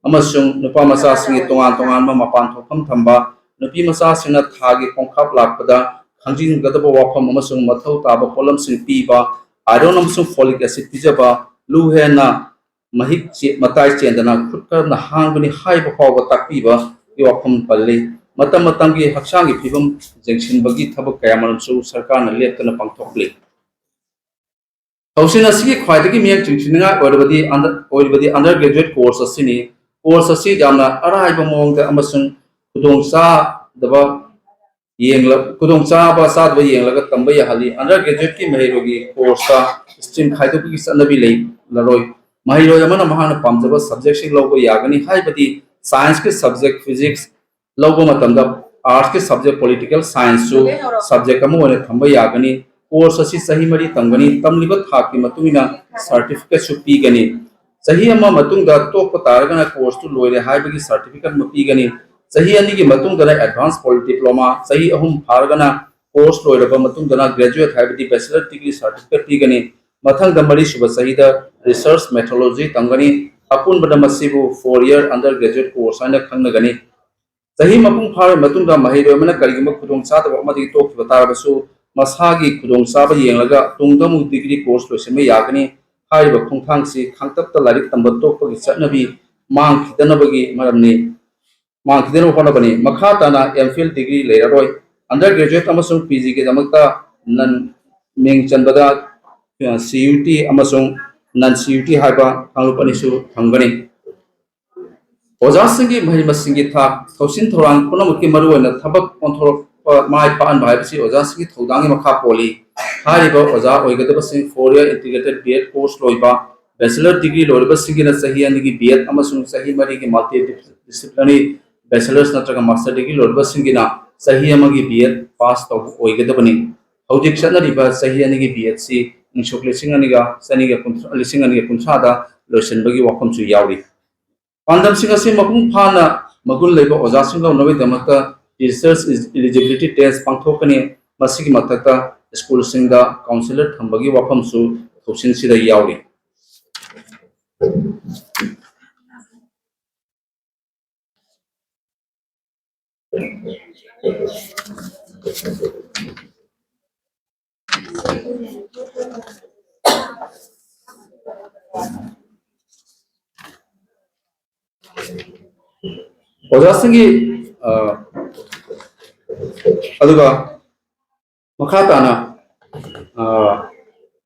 ꯑꯃꯁꯨꯡ ꯅꯨꯄꯥ ꯃꯆꯥꯁꯤꯡꯒꯤ ꯇꯣꯉꯥꯟ ꯇꯣꯉꯥꯟꯕ ꯃꯄꯥꯟ ꯊꯣꯛꯐꯝ ꯊꯝꯕ, ꯅꯨꯄꯤ ꯃꯆꯥꯁꯤꯡꯅ ꯊꯥꯒꯤ ꯈꯣꯡꯀꯥꯞ ꯂꯥꯛꯄꯗ ꯈꯪꯖꯤꯟꯒꯗꯕ ꯋꯥꯐꯝ ꯑꯃꯁꯨꯡ ꯃꯊꯧ ꯇꯥꯕ ꯄꯣꯠꯂꯝꯁꯤꯡ ꯄꯤꯕ, iron ꯑꯃꯁꯨꯡ folic acid ꯄꯤꯖꯕ, ꯂꯨ ꯍꯦꯟꯅ ꯃꯍꯤꯛ ꯆꯦ-, ꯃꯇꯥꯏ ꯆꯦꯟꯗꯅ ꯈꯨꯠ ꯀꯔꯝꯅ ꯍꯥꯡꯒꯅꯤ ꯍꯥꯏꯕ ꯐꯥꯎꯕ ꯇꯥꯛꯄꯤꯕꯒꯤ ꯋꯥꯐꯝ ꯄꯜꯂꯤ꯫ ꯃꯇꯝ ꯃꯇꯝꯒꯤ ꯍꯛꯆꯥꯡꯒꯤ ꯐꯤꯕꯝ ꯌꯦꯡꯁꯤꯟꯕꯒꯤ ꯊꯕꯛ ꯀꯌꯥꯃꯔꯨꯝꯁꯨ ꯁꯔꯀꯥꯔꯅ ꯂꯦꯞꯇꯅ ꯄꯥꯡꯊꯣꯛꯂꯤ꯫ ꯊꯧꯁꯤꯜ ꯑꯁꯤꯒꯤ ꯈ꯭ꯋꯥꯏꯗꯒꯤ ꯃꯤꯠꯌꯦꯡ ꯆꯤꯡꯁꯤꯟꯅꯤꯡꯉꯥꯏ ꯑꯣꯏꯔꯕꯗꯤ under-, ꯑꯣꯏꯔꯤꯕꯗꯤ undergraduate course ꯑꯁꯤꯅꯤ꯫ Course ꯑꯁꯤ ꯌꯥꯝꯅ ꯑꯔꯥꯏꯕ ꯃꯑꯣꯡꯗ ꯑꯃꯁꯨꯡ ꯈꯨꯗꯣꯡꯆꯥꯗꯕ ꯌꯦꯡꯂ-, ꯈꯨꯗꯣꯡꯆꯥꯕ ꯆꯥꯗꯕ ꯌꯦꯡꯂꯒ ꯇꯝꯕ ꯌꯥꯍꯜꯂꯤ꯫ Undergraduate ꯀꯤ ꯃꯍꯩꯔꯣꯏꯒꯤ course ꯇ stream ꯈꯥꯏꯗꯣꯛꯄꯒꯤ ꯆꯠꯅꯕꯤ ꯂꯩꯔꯔꯣꯏ꯫ ꯃꯍꯩꯔꯣꯏ ꯑꯃꯅ ꯃꯍꯥꯛꯅ ꯄꯥꯝꯖꯕ subject ꯁꯤꯡ ꯂꯧꯕ ꯌꯥꯒꯅꯤ, ꯍꯥꯏꯕꯗꯤ science ꯀꯤ subject physics ꯂꯧꯕ ꯃꯇꯝꯗ arts ꯀꯤ subject political science ꯁꯨ subject ꯑꯃ ꯑꯣꯏꯅ ꯊꯝꯕ ꯌꯥꯒꯅꯤ꯫ Course ꯑꯁꯤ ꯆꯍꯤ ꯃꯔꯤ ꯇꯝꯒꯅꯤ꯫ ꯇꯝꯂꯤꯕ ꯊꯥꯛꯀꯤ ꯃꯇꯨꯡ ꯏꯟꯅ certificate ꯁꯨ ꯄꯤꯒꯅꯤ꯫ ꯆꯍꯤ ꯑꯃ ꯃꯇꯨꯡꯗ ꯇꯣꯛꯄ ꯇꯥꯔꯒꯅ course ꯇꯨ ꯂꯣꯏꯔꯦ ꯍꯥꯏꯕꯒꯤ certificate ꯑꯃ ꯄꯤꯒꯅꯤ꯫ ꯆꯍꯤ ꯑꯅꯤꯒꯤ ꯃꯇꯨꯡꯗꯅ advance poly diploma, ꯆꯍꯤ ꯑꯍꯨꯝ ꯐꯥꯔꯒꯅ course ꯂꯣꯏꯔꯕ ꯃꯇꯨꯡꯗꯅ graduate ꯍꯥꯏꯕꯗꯤ bachelor degree certificate ꯄꯤꯒꯅꯤ꯫ ꯃꯊꯪꯗ ꯃꯔꯤꯁꯨꯕ ꯆꯍꯤꯗ research methodology ꯇꯝꯒꯅꯤ꯫ ꯑꯄꯨꯟꯕꯗ ꯃꯁꯤꯕꯨ four year undergraduate course ꯍꯥꯏꯅ ꯈꯪꯅꯒꯅꯤ꯫ ꯆꯍꯤ ꯃꯄꯨꯡ ꯐꯥꯔꯕ ꯃꯇꯨꯡꯗ ꯃꯍꯩꯔꯣꯏ ꯑꯃꯅ ꯀꯔꯤꯒꯨꯝꯕ ꯈꯨꯗꯣꯡꯆꯥꯗꯕ ꯑꯃꯗꯒꯤ ꯇꯣꯛꯈꯤꯕ ꯇꯥꯔꯕꯁꯨ, ꯃꯁꯥꯒꯤ ꯈꯨꯗꯣꯡꯆꯥꯕ ꯌꯦꯡꯂꯒ ꯇꯨꯡꯗ ꯑꯃꯨꯛ degree course ꯂꯣꯏꯁꯤꯟꯕ ꯌꯥꯒꯅꯤ꯫ ꯍꯥꯏꯔꯤꯕ ꯈꯣꯡꯊꯥꯡꯁꯤ ꯈꯥꯡꯇꯞꯇ ꯂꯥꯏꯔꯤꯛ ꯇꯝꯕ ꯇꯣꯛꯄꯒꯤ ꯆꯠꯅꯕꯤ ꯃꯥꯡꯈꯤꯗꯅꯕꯒꯤ ꯃꯔꯝꯅꯤ, ꯃꯥꯡꯈꯤꯗꯅꯕ ꯍꯣꯠꯅꯕꯅꯤ꯫ ꯃꯈꯥ ꯇꯥꯅ M.Phil degree ꯂꯩꯔꯔꯣꯏ꯫ Undergraduate ꯑꯃꯁꯨꯡ P G ꯒꯤꯗꯃꯛꯇ ꯅꯟ ꯃꯤꯡ ꯆꯟꯕꯗ, ꯑ, C U T ꯑꯃꯁꯨꯡ non C U T ꯍꯥꯏꯕ ꯀꯥꯡꯂꯨꯞ ꯑꯅꯤꯁꯨ ꯊꯝꯒꯅꯤ꯫ ꯑꯣꯖꯥꯁꯤꯡꯒꯤ ꯃꯍꯩ ꯃꯁꯤꯡꯒꯤ ꯊꯥꯛ, ꯊꯧꯁꯤꯜ ꯊꯧꯔꯥꯡ ꯄꯨꯝꯅꯃꯛꯀꯤ ꯃꯔꯨꯑꯣꯏꯅ ꯊꯕꯛ ꯑꯣꯟꯊꯣꯔꯛꯄ, ꯃꯥꯏ ꯄꯥꯛꯍꯟꯕ ꯍꯥꯏꯕꯁꯤ ꯑꯣꯖꯥꯁꯤꯡꯒꯤ ꯊꯧꯗꯥꯡꯒꯤ ꯃꯈꯥ ꯄꯣꯜꯂꯤ꯫ ꯍꯥꯏꯔꯤꯕ ꯑꯣꯖꯥ ꯑꯣꯏꯒꯗꯕꯁꯤꯡ four year integrated B.Ed course ꯂꯣꯏꯕ, bachelor degree ꯂꯣꯏꯔꯕꯁꯤꯡꯒꯤꯅ ꯆꯍꯤ ꯑꯅꯤꯒꯤ B.Ed ꯑꯃꯁꯨꯡ ꯆꯍꯤ ꯃꯔꯤꯒꯤ multidisciplinary bachelor's ꯅꯠꯇ꯭ꯔꯒ master degree ꯂꯣꯏꯔꯕꯁꯤꯡꯒꯤꯅ ꯆꯍꯤ ꯑꯃꯒꯤ B.Ed pass ꯇꯧꯕ ꯑꯣꯏꯒꯗꯕꯅꯤ꯫ ꯍꯧꯖꯤꯛ ꯆꯠꯅꯔꯤꯕ ꯆꯍꯤ ꯑꯅꯤꯒꯤ B.Ed ꯁꯤ ꯏꯪ ꯁꯣꯛ ꯂꯤꯁꯤꯡ ꯑꯅꯤꯒ ꯆꯅꯤꯒ ꯀꯨꯟꯊ꯭ꯔꯥ, ꯂꯤꯁꯤꯡ ꯑꯅꯤꯒ ꯀꯨꯟꯊ꯭ꯔꯥꯗ ꯂꯣꯏꯁꯤꯟꯕꯒꯤ ꯋꯥꯐꯝꯁꯨ ꯌꯥꯎꯔꯤ꯫ ꯄꯥꯟꯗꯝꯁꯤꯡ ꯑꯁꯤ ꯃꯄꯨꯡ ꯐꯥꯅ ꯃꯒꯨꯟ ꯂꯩꯕ ꯑꯣꯖꯥꯁꯤꯡ ꯂꯧꯅꯕꯒꯤꯗꯃꯛꯇ Teachers Eligibility Test ꯄꯥꯡꯊꯣꯛꯀꯅꯤ꯫ ꯃꯁꯤꯒꯤ ꯃꯊꯛꯇ ꯁ꯭ꯀꯨꯜꯁꯤꯡꯗ counsellor ꯊꯝꯕꯒꯤ ꯋꯥꯐꯝꯁꯨ ꯊꯧꯁꯤꯜꯁꯤꯗ ꯌꯥꯎꯔꯤ꯫ ꯑꯣꯖꯥꯁꯤꯡꯒꯤ, ꯑ, ꯑꯗꯨꯒ ꯃꯈꯥ ꯇꯥꯅ, ꯑ,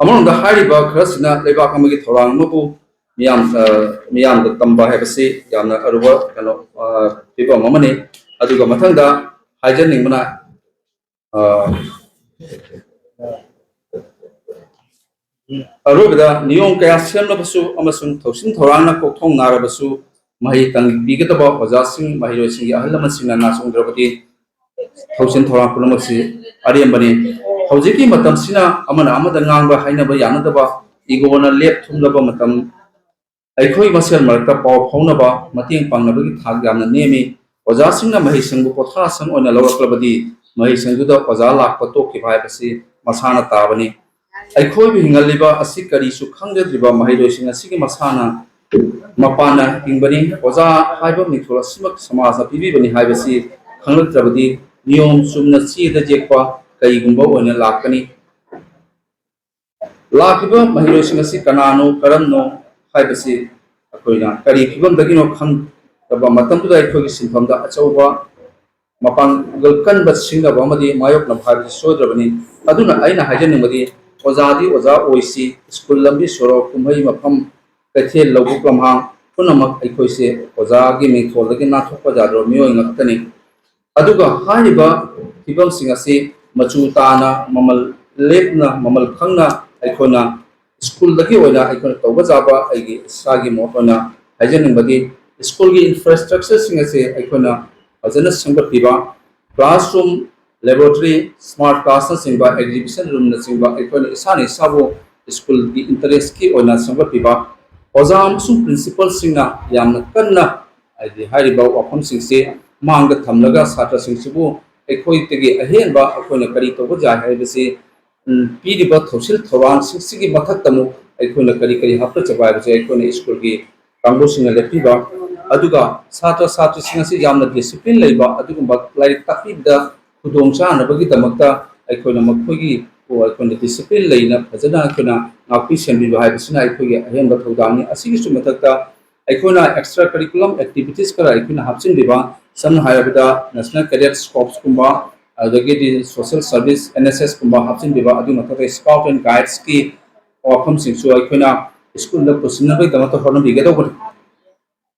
ꯑꯃꯔꯣꯝꯗ ꯍꯥꯏꯔꯤꯕ ꯈꯔꯁꯤꯅ ꯂꯩꯕꯥꯛ ꯑꯃꯒꯤ ꯊꯧꯔꯥꯡ ꯑꯃꯕꯨ ꯃꯤꯌꯥꯝ, ꯑ, ꯃꯤꯌꯥꯝꯗ ꯇꯝꯕ ꯍꯥꯏꯕꯁꯤ ꯌꯥꯝꯅ ꯑꯔꯨꯕ ꯀꯩꯅꯣ, ꯑ, ꯐꯤꯕꯝ ꯑꯃꯅꯤ꯫ ꯑꯗꯨꯒ ꯃꯊꯪꯗ ꯍꯥꯏꯖꯅꯤꯡꯕꯅ, ꯑ, ꯑꯔꯣꯏꯕꯗ ꯅꯤꯌꯣꯝ ꯀꯌꯥ ꯁꯦꯝꯂꯕꯁꯨ ꯑꯃꯁꯨꯡ ꯊꯧꯁꯤꯜ ꯊꯧꯔꯥꯡꯅ ꯀꯣꯛꯊꯣꯡ ꯅꯥꯔꯕꯁꯨ, ꯃꯍꯩ ꯇꯝꯕꯤꯒꯗꯕ ꯑꯣꯖꯥꯁꯤꯡ, ꯃꯍꯩꯔꯣꯏꯁꯤꯡꯒꯤ ꯑꯍꯜ ꯂꯃꯟꯁꯤꯡꯅ ꯅꯥꯆꯣꯡꯗ꯭ꯔꯕꯗꯤ ꯊꯧꯁꯤꯜ ꯊꯧꯔꯥꯡ ꯄꯨꯝꯅꯃꯛꯁꯤ ꯑꯔꯦꯝꯕꯅꯤ꯫ ꯍꯧꯖꯤꯛꯀꯤ ꯃꯇꯝꯁꯤꯅ ꯑꯃꯅ ꯑꯃꯗ ꯉꯥꯡꯕ ꯍꯥꯏꯅꯕ ꯌꯥꯅꯗꯕ, ꯏꯒꯣꯅ ꯂꯦꯞ ꯊꯨꯝꯂꯕ ꯃꯇꯝ, ꯑꯩꯈꯣꯏ ꯃꯁꯦꯜ ꯃꯔꯛꯇ ꯄꯥꯎ ꯐꯥꯎꯅꯕ, ꯃꯇꯦꯡ ꯄꯥꯡꯅꯕꯒꯤ ꯊꯥꯛ ꯌꯥꯝꯅ ꯅꯦꯝꯃꯤ꯫ ꯑꯣꯖꯥꯁꯤꯡꯅ ꯃꯍꯩꯁꯪꯕꯨ ꯄꯣꯊꯥꯁꯪ ꯑꯣꯏꯅ ꯂꯧꯔꯛꯂꯕꯗꯤ, ꯃꯍꯩꯁꯪꯗꯨꯗ ꯑꯣꯖꯥ ꯂꯥꯛꯄ ꯇꯣꯛꯈꯤꯕ ꯍꯥꯏꯕꯁꯤ ꯃꯁꯥꯅ ꯇꯥꯕꯅꯤ꯫ ꯑꯩꯈꯣꯏꯕꯨ ꯍꯤꯡꯍꯜꯂꯤꯕ ꯑꯁꯤ ꯀꯔꯤꯁꯨ ꯈꯪꯖꯗ꯭ꯔꯤꯕ ꯃꯍꯩꯔꯣꯏꯁꯤꯡ ꯑꯁꯤꯒꯤ ꯃꯁꯥꯅ ꯃꯄꯥꯟꯅ ꯍꯤꯡꯕꯅꯤ꯫ ꯑꯣꯖꯥ ꯍꯥꯏꯕ ꯃꯤꯡꯊꯣꯜ ꯑꯁꯤꯃꯛ ꯁꯃꯥꯖꯅ ꯄꯤꯕꯤꯕꯅꯤ ꯍꯥꯏꯕꯁꯤ ꯈꯪꯂꯛꯇ꯭ꯔꯕꯗꯤ ꯅꯤꯌꯣꯝ ꯆꯨꯝꯅ ꯆꯦꯗ ꯌꯦꯛꯄ ꯀꯔꯤꯒꯨꯝꯕ ꯑꯣꯏꯅ ꯂꯥꯛꯀꯅꯤ꯫ ꯂꯥꯛꯂꯤꯕ ꯃꯍꯩꯔꯣꯏꯁꯤꯡ ꯑꯁꯤ ꯀꯅꯥꯅꯣ, ꯀꯔꯝꯅꯣ ꯍꯥꯏꯕꯁꯤ ꯑꯩꯈꯣꯏꯅ ꯀꯔꯤ ꯐꯤꯕꯝꯗꯒꯤꯅꯣ ꯈꯪꯗꯕ ꯃꯇꯝꯗꯨꯗ ꯑꯩꯈꯣꯏꯒꯤ ꯁꯤꯟꯐꯝꯗ ꯑꯆꯧꯕ ꯃꯄꯥꯡꯒꯜ ꯀꯟꯕ ꯁꯤꯡꯅꯕ ꯑꯃꯗꯤ ꯃꯥꯌꯣꯛꯅꯕ ꯍꯥꯏꯕꯁꯤ ꯁꯣꯏꯗ꯭ꯔꯕꯅꯤ꯫ ꯑꯗꯨꯅ ꯑꯩꯅ ꯍꯥꯏꯖꯅꯤꯡꯕꯗꯤ ꯑꯣꯖꯥꯗꯤ ꯑꯣꯖꯥ ꯑꯣꯏꯁꯤ, ꯁ꯭ꯀꯨꯜ, ꯂꯝꯕꯤ ꯁꯣꯔꯣꯛ, ꯀꯨꯝꯍꯩ ꯃꯐꯝ, ꯀꯩꯊꯦꯜ, ꯂꯧꯕꯨꯛ ꯂꯝꯍꯥꯡ ꯄꯨꯝꯅꯃꯛ ꯑꯩꯈꯣꯏꯁꯦ ꯑꯣꯖꯥꯒꯤ ꯃꯤꯡꯊꯣꯜꯗꯒꯤ ꯅꯥꯟꯊꯣꯛꯄ ꯌꯥꯗ꯭ꯔꯕ ꯃꯤꯑꯣꯏ ꯉꯥꯛꯇꯅꯤ꯫ ꯑꯗꯨꯒ ꯍꯥꯏꯔꯤꯕ ꯐꯤꯕꯝꯁꯤꯡ ꯑꯁꯤ ꯃꯆꯨ ꯇꯥꯅ, ꯃꯃꯜ ꯂꯦꯞꯅ, ꯃꯃꯜ ꯈꯪꯅ ꯑꯩꯈꯣꯏꯅ ꯁ꯭ꯀꯨꯜꯗꯒꯤ ꯑꯣꯏꯅ ꯑꯩꯈꯣꯏꯅ ꯇꯧꯕ ꯌꯥꯕ ꯑꯩꯒꯤ ꯏꯁꯥꯒꯤ ꯃꯣꯠ ꯑꯣꯏꯅ ꯍꯥꯏꯖꯅꯤꯡꯕꯗꯤ ꯁ꯭ꯀꯨꯜꯒꯤ ꯏꯟꯐ꯭ꯔꯥꯁ꯭ꯇ꯭ꯔꯛꯆꯔꯁꯤꯡ ꯑꯁꯤ ꯑꯩꯈꯣꯏꯅ ꯐꯖꯅ ꯁꯦꯝꯒꯠꯄꯤꯕ, ꯀ꯭ꯂꯥꯁꯔꯨꯝ, ꯂꯦꯕꯣꯔꯦꯇꯔꯤ, ꯁ꯭ꯃꯥꯔꯠ ꯀ꯭ꯂꯥꯁꯅꯆꯤꯡꯕ, ꯑꯦꯛꯖꯤꯕꯤꯁꯟ ꯔꯨꯝꯅꯆꯤꯡꯕ ꯑꯩꯈꯣꯏꯅ ꯏꯁꯥꯅ ꯏꯁꯥꯕꯨ ꯁ꯭ꯀꯨꯜꯒꯤ ꯏꯟꯇꯔꯦꯁꯀꯤ ꯑꯣꯏꯅ ꯁꯦꯝꯒꯠꯄꯤꯕ, ꯑꯣꯖꯥ ꯑꯃꯁꯨꯡ ꯄ꯭ꯔꯤꯟꯁꯤꯄꯜꯁꯤꯡꯅ ꯌꯥꯝꯅ ꯀꯟꯅ ꯍꯥꯏꯗꯤ ꯍꯥꯏꯔꯤꯕ ꯋꯥꯐꯝꯁꯤꯡꯁꯤ ꯃꯥꯡꯗ ꯊꯝꯂꯒ ꯁꯥꯇ꯭ꯔꯁꯤꯡꯁꯤꯕꯨ ꯑꯩꯈꯣꯏꯗꯒꯤ ꯑꯍꯦꯟꯕ ꯑꯩꯈꯣꯏꯅ ꯀꯔꯤ ꯇꯧꯕ ꯌꯥꯏ ꯍꯥꯏꯕꯁꯤ, ꯎꯝ, ꯄꯤꯔꯤꯕ ꯊꯧꯁꯤꯜ ꯊꯧꯔꯥꯡꯁꯤꯡꯁꯤꯒꯤ ꯃꯊꯛꯇ ꯑꯃꯨꯛ ꯑꯩꯈꯣꯏꯅ ꯀꯔꯤ ꯀꯔꯤ ꯍꯥꯞꯀꯠꯆꯕ ꯍꯥꯏꯕꯁꯦ ꯑꯩꯈꯣꯏꯅ ꯁ꯭ꯀꯨꯜꯒꯤ ꯀꯥꯡꯕꯨꯁꯤꯡꯅ ꯂꯦꯞꯄꯤꯕ, ꯑꯗꯨꯒ ꯁꯥꯇ꯭ꯔ ꯁꯥꯇ꯭ꯔꯤꯁꯤꯡ ꯑꯁꯤ ꯌꯥꯝꯅ ꯗꯤꯁꯤꯄ꯭ꯂꯤꯟ ꯂꯩꯕ ꯑꯗꯨꯒꯨꯝꯕ ꯂꯥꯏꯔꯤꯛ ꯇꯥꯛꯄꯤꯕꯗ ꯈꯨꯗꯣꯡ ꯆꯥꯅꯕꯒꯤꯗꯃꯛꯇ ꯑꯩꯈꯣꯏꯅ ꯃꯈꯣꯏꯒꯤ ꯑꯩꯈꯣꯏꯅ ꯗꯤꯁꯤꯄ꯭ꯂꯤꯟ ꯂꯩꯅ ꯐꯖꯅ ꯑꯩꯈꯣꯏꯅ ꯉꯥꯛꯄꯤ ꯁꯦꯟꯕꯤꯕ ꯍꯥꯏꯕꯁꯤꯅ ꯑꯩꯈꯣꯏꯒꯤ ꯑꯍꯦꯟꯕ ꯊꯧꯗꯥꯡꯅꯤ꯫ ꯑꯁꯤꯒꯤꯁꯨ ꯃꯊꯛꯇ ꯑꯩꯈꯣꯏꯅ extra curriculum activities ꯈꯔ ꯑꯩꯈꯣꯏꯅ ꯍꯥꯞꯆꯤꯟꯕꯤꯕ, ꯁꯝꯅ ꯍꯥꯏꯔꯕꯗ National Cadet Corpsꯀꯨꯝꯕ, ꯑꯗꯨꯗꯒꯤꯗꯤ social service, N S S ꯀꯨꯝꯕ ꯍꯥꯞꯆꯤꯟꯕꯤꯕ, ꯑꯗꯨꯒꯤ ꯃꯊꯛꯇ Scout and Guidesꯀꯤ ꯋꯥꯐꯝꯁꯤꯡꯁꯨ ꯑꯩꯈꯣꯏꯅ ꯁ꯭ꯀꯨꯜꯗ ꯄꯨꯁꯤꯟꯅꯕꯒꯤꯗꯃꯛꯇ ꯍꯣꯠꯅꯕꯤꯒꯗꯧꯕꯅꯤ꯫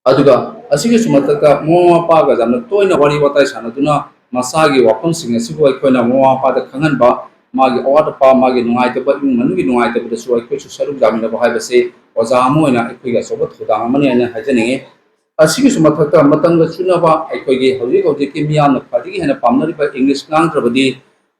ꯑꯗꯨꯒ ꯑꯁꯤꯒꯤꯁꯨ ꯃꯊꯛꯇ ꯃꯃꯥ ꯃꯄꯥꯒ ꯌꯥꯝꯅ ꯇꯣꯏꯅ ꯋꯥꯔꯤ ꯋꯥꯇꯥꯏ ꯁꯥꯟꯅꯗꯨꯅ ꯃꯁꯥꯒꯤ ꯋꯥꯐꯝꯁꯤꯡ ꯑꯁꯤꯕꯨ ꯑꯩꯈꯣꯏꯅ ꯃꯃꯥ ꯃꯄꯥꯗ ꯈꯪꯍꯟꯕ, ꯃꯥꯒꯤ ꯑꯋꯥꯠ ꯑꯄꯥ, ꯃꯥꯒꯤ ꯅꯨꯡꯉꯥꯏꯇꯕ, ꯏꯃꯨꯡ ꯃꯅꯨꯡꯒꯤ ꯅꯨꯡꯉꯥꯏꯇꯕꯗꯁꯨ ꯑꯩꯈꯣꯏꯁꯨ ꯁꯔꯨꯛ ꯌꯥꯃꯤꯟꯅꯕ ꯍꯥꯏꯕꯁꯤ ꯑꯣꯖꯥ ꯑꯃ ꯑꯣꯏꯅ ꯑꯩꯈꯣꯏꯒꯤ ꯑꯆꯧꯕ ꯊꯧꯗꯥꯡ ꯑꯃꯅꯤ ꯍꯥꯏꯅ ꯍꯥꯏꯖꯅꯤꯡꯉꯤ꯫ ꯑꯁꯤꯒꯤꯁꯨ ꯃꯊꯛꯇ ꯃꯇꯝꯒ ꯆꯨꯅꯕ ꯑꯩꯈꯣꯏꯒꯤ ꯍꯧꯖꯤꯛ ꯍꯧꯖꯤꯛꯀꯤ ꯃꯤꯌꯥꯝꯅ ꯈ꯭ꯋꯥꯏꯗꯒꯤ ꯍꯦꯟꯅ ꯄꯥꯝꯅꯔꯤꯕ English ꯉꯥꯡꯗ꯭ꯔꯕꯗꯤ